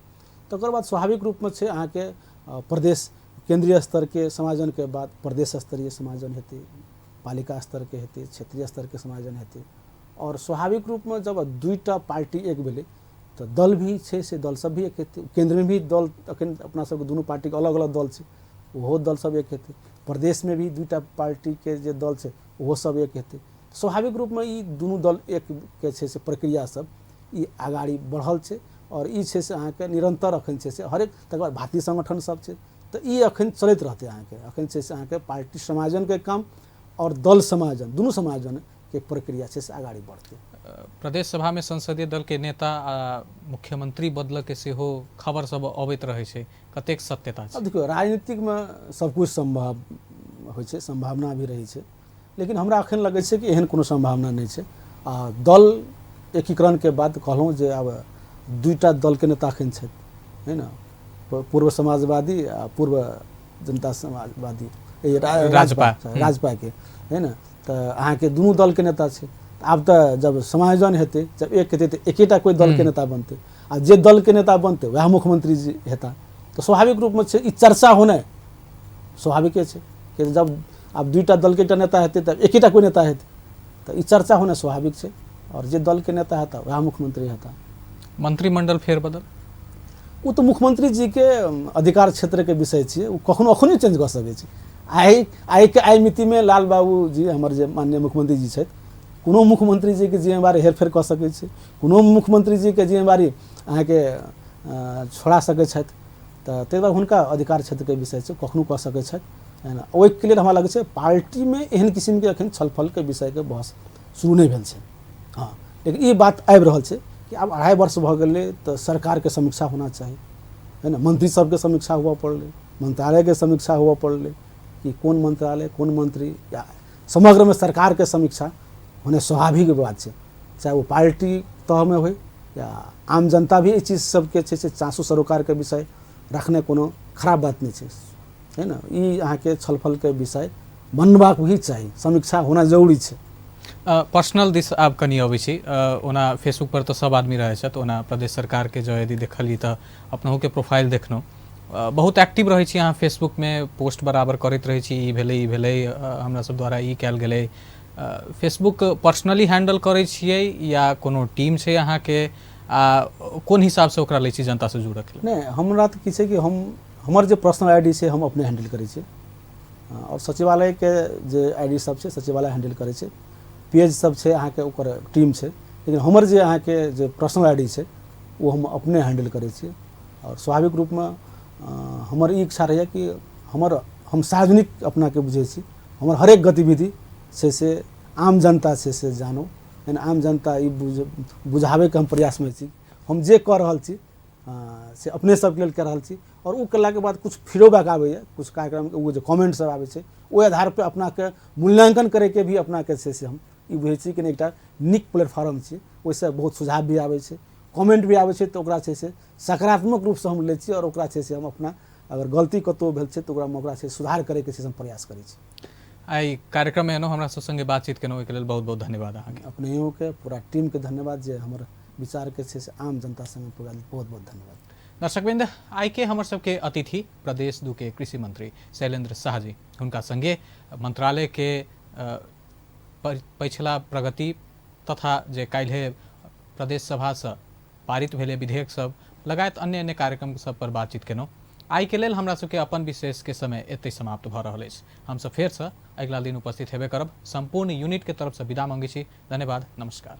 [SPEAKER 2] तकर बाद स्वाभाविक रूपमे छै अहाँके प्रदेश केंद्रीय स्तरके समायोजनके बाद प्रदेश स्तरीय समायोजन हेतै, पालिका स्तरके हेतै, क्षेत्रीय स्तरके समायोजन हेतै। आओर स्वाभाविक रूपमे जब दुईटा पार्टी एक भेलै तऽ दल भी छै से दल सब भी एक हेतै। केंद्रमे भी दल अखन अपना सबके दुनू पार्टीके अलग अलग दल छै, ओहो दल सब एक हेतै। प्रदेशमे भी दुईटा पार्टीके जे दल छै ओहो सब एक हेतै। स्वाभाविक रूपमे ई दुनू दल एक के छै से प्रक्रिया सब ई अगाडि बढ़ल छै आओर ई छै से अहाँके निरन्तर अखन छै से हरेक, तकर बाद भारतीय संगठन सब छै, तऽ ई अखन चलैत रहतै अहाँके। अखन छै से अहाँके पार्टी समायोजनके काम आओर दल समायोजन दुनू समायोजनके प्रक्रिया छै से अगाडि बढ़तै।
[SPEAKER 1] प्रदेश सभामे संसदीय दलके नेता आ मुख्यमंत्री बदलऽके सेहो खबर सब अबैत रहै छै, कतेक सत्यता छै?
[SPEAKER 2] अब देखियौ, राजनीतिकमे सबकुछ सम्भव होइ छै, सम्भावना भी रहै छै, लेकिन हमरा अखन लगै छै कि एहन कोनो सम्भावना नहि छै। आ दल एकीकरणके बाद कहलहुँ जे आब दुईटा दलके नेता अखन छथि, है ने, पूर्व समाजवादी आ पूर्व जनता समाजवादी,
[SPEAKER 1] राजपा,
[SPEAKER 2] राजपाके, है ने, तऽ अहाँके दुनू दलके नेता छै। आब तऽ जब समायोजन हेतै, जब एक हेतै तऽ एकेटा कोइ दलके नेता बनतै, आ जे दलके नेता बनतै वएह मुख्यमंत्री जी हेता। तऽ स्वाभाविक रूपमे छै ई चर्चा होनाइ स्वाभाविके छै कि जब आब दुईटा दलके एकटा नेता हेतै तऽ एकेटा कोइ नेता हेतै, तऽ ई चर्चा होनाइ स्वाभाविक छै। आओर जे दलके नेता हेता वएह मुख्यमंत्री हेता।
[SPEAKER 1] मंत्रिमंडल फेरबदल
[SPEAKER 2] ओ तऽ मुख्यमंत्री जीके अधिकार क्षेत्रके विषय छियै, ओ कखनो अखनो चेंज कऽ सकै छै। आइके आइ मितिमे लाल बाबू जी हमर जे माननीय मुख्यमंत्री जी छथि, कोनो मुख्यमंत्री जीके जिम्मेवारी हेरफेर कऽ सकै छै, कोनो मुख्यमंत्री जीके जिम्मेवारी अहाँके छोड़ा सकै छथि। तऽ ताहि दुआरे हुनका अधिकार क्षेत्रके विषय छै, कखनो कऽ सकै छथि, है ने। ओहिके लेल हमरा लगै छै पार्टीमे एहन किसिमके एखन छलफलके विषयके बहस शुरू नहि भेल छै। हँ, लेकिन ई बात आबि रहल छै कि आब 2.5 वर्ष भऽ गेलै तऽ सरकारके समीक्षा होना चाही, है ने। मंत्री सबके समीक्षा हुअ पड़लै, मंत्रालयके समीक्षा हुअ पड़लै कि कोन मंत्रालय, कोन मंत्री, या समग्रमे सरकारके समीक्षा होनाइ स्वाभाविक बात छै, चाहे ओ पार्टी तहमे होइ या आम जनता भी एहि चीज सबके छै से चासो सरोकारके विषय रखने कोनो खराब बात नहि छै, है ने। ई अहाँके छलफलके विषय बनबाक भी चाही, समीक्षा होना जरूरी छै।
[SPEAKER 1] पर्सनल दिस आब कनि अबै छी। ओना फेसबुक पर तऽ सब आदमी रहै छथि, ओना प्रदेश सरकारके जँ यदि देखली तऽ अपनहुके प्रोफाइल देखलहुँ, बहुत एक्टिव रहै छी अहाँ फेसबुकमे, पोस्ट बराबर करैत रहै छी, ई भेलै ई भेलै, हमरा सब द्वारा ई कयल गेलै। फेसबुक पर्सनली हैंडल करै छियै या कोनो टीम छै अहाँके, आ कोन हिसाबसँ ओकरा लै छी जनतासँ जुड़ऽके लेल?
[SPEAKER 2] नहि, हमरा तऽ की छै कि हमर जे पर्सनल I D छै हम अपने हैंडल करै छियै, आओर सचिवालयके जे I D सब छै सचिवालय हैंडल करै छै, पेज सब छै अहाँके ओकर टीम छै, लेकिन हमर जे अहाँके जे पर्सनल I D छै ओ हम अपने हैंडल करै छियै। आओर स्वाभाविक रूपमे हमर ई इच्छा रहैए कि हम सार्वजनिक अपनाके बुझै छी, हमर हरेक गतिविधि छै से आम जनता छै से जानो, यानी आम जनता ई बुझाबैके हम प्रयासमे छी, हम जे कऽ रहल छी से अपने सबके लेल कऽ रहल छी। आओर ओ कयलाके बाद किछु फीडबैक आबैए, किछु कार्यक्रमके ओ जे कमेंट सब आबै छै ओहि आधारपर अपनाके मूल्यांकन करैके भी अपनाके छै से हम ई बुझै छी कि नहि एकटा नीक प्लेटफॉर्म छै, ओहिसँ बहुत सुझाव भी आबै छै, कमेंट भी आबै छै, तऽ ओकरा छै से सकारात्मक रूपसँ हम लै छी आओर ओकरा छै से हम अपना अगर गलती कतहु भेल छै तऽ ओकरामे ओकरा छै सुधार करैके छै से हम प्रयास करै छी।
[SPEAKER 1] आइ कार्यक्रममे एलहुँ, हमरा सब सङ्गे बातचीत केलहुँ, ओहिके लेल बहुत बहुत धन्यवाद अहाँके।
[SPEAKER 2] अपनहियोके पूरा टीमके धन्यवाद जे हमर विचारके छै से आम जनता सङ्गे पुगायल, बहुत बहुत धन्यवाद।
[SPEAKER 1] दर्शकवृंद, आइ के हमर सबके अतिथि प्रदेश 2 के कृषि मंत्री शैलेंद्र शाह जी, हुनका संगे मंत्रालय के पछिला प्रगति तथा जे काल्हि प्रदेश सभा से पारित भेले विधेयक सब लगायत अन्य अन्य कार्यक्रम सब पर बातचीत केलहुँ। आइ के लेल हमरा सबके अपन विशेष के समय एतहि समाप्त भऽ रहल अछि। हमसब फेरसँ अगिला दिन उपस्थित हेबे करब। सम्पूर्ण यूनिट के तरफ से विदा मांगै छी। धन्यवाद, नमस्कार।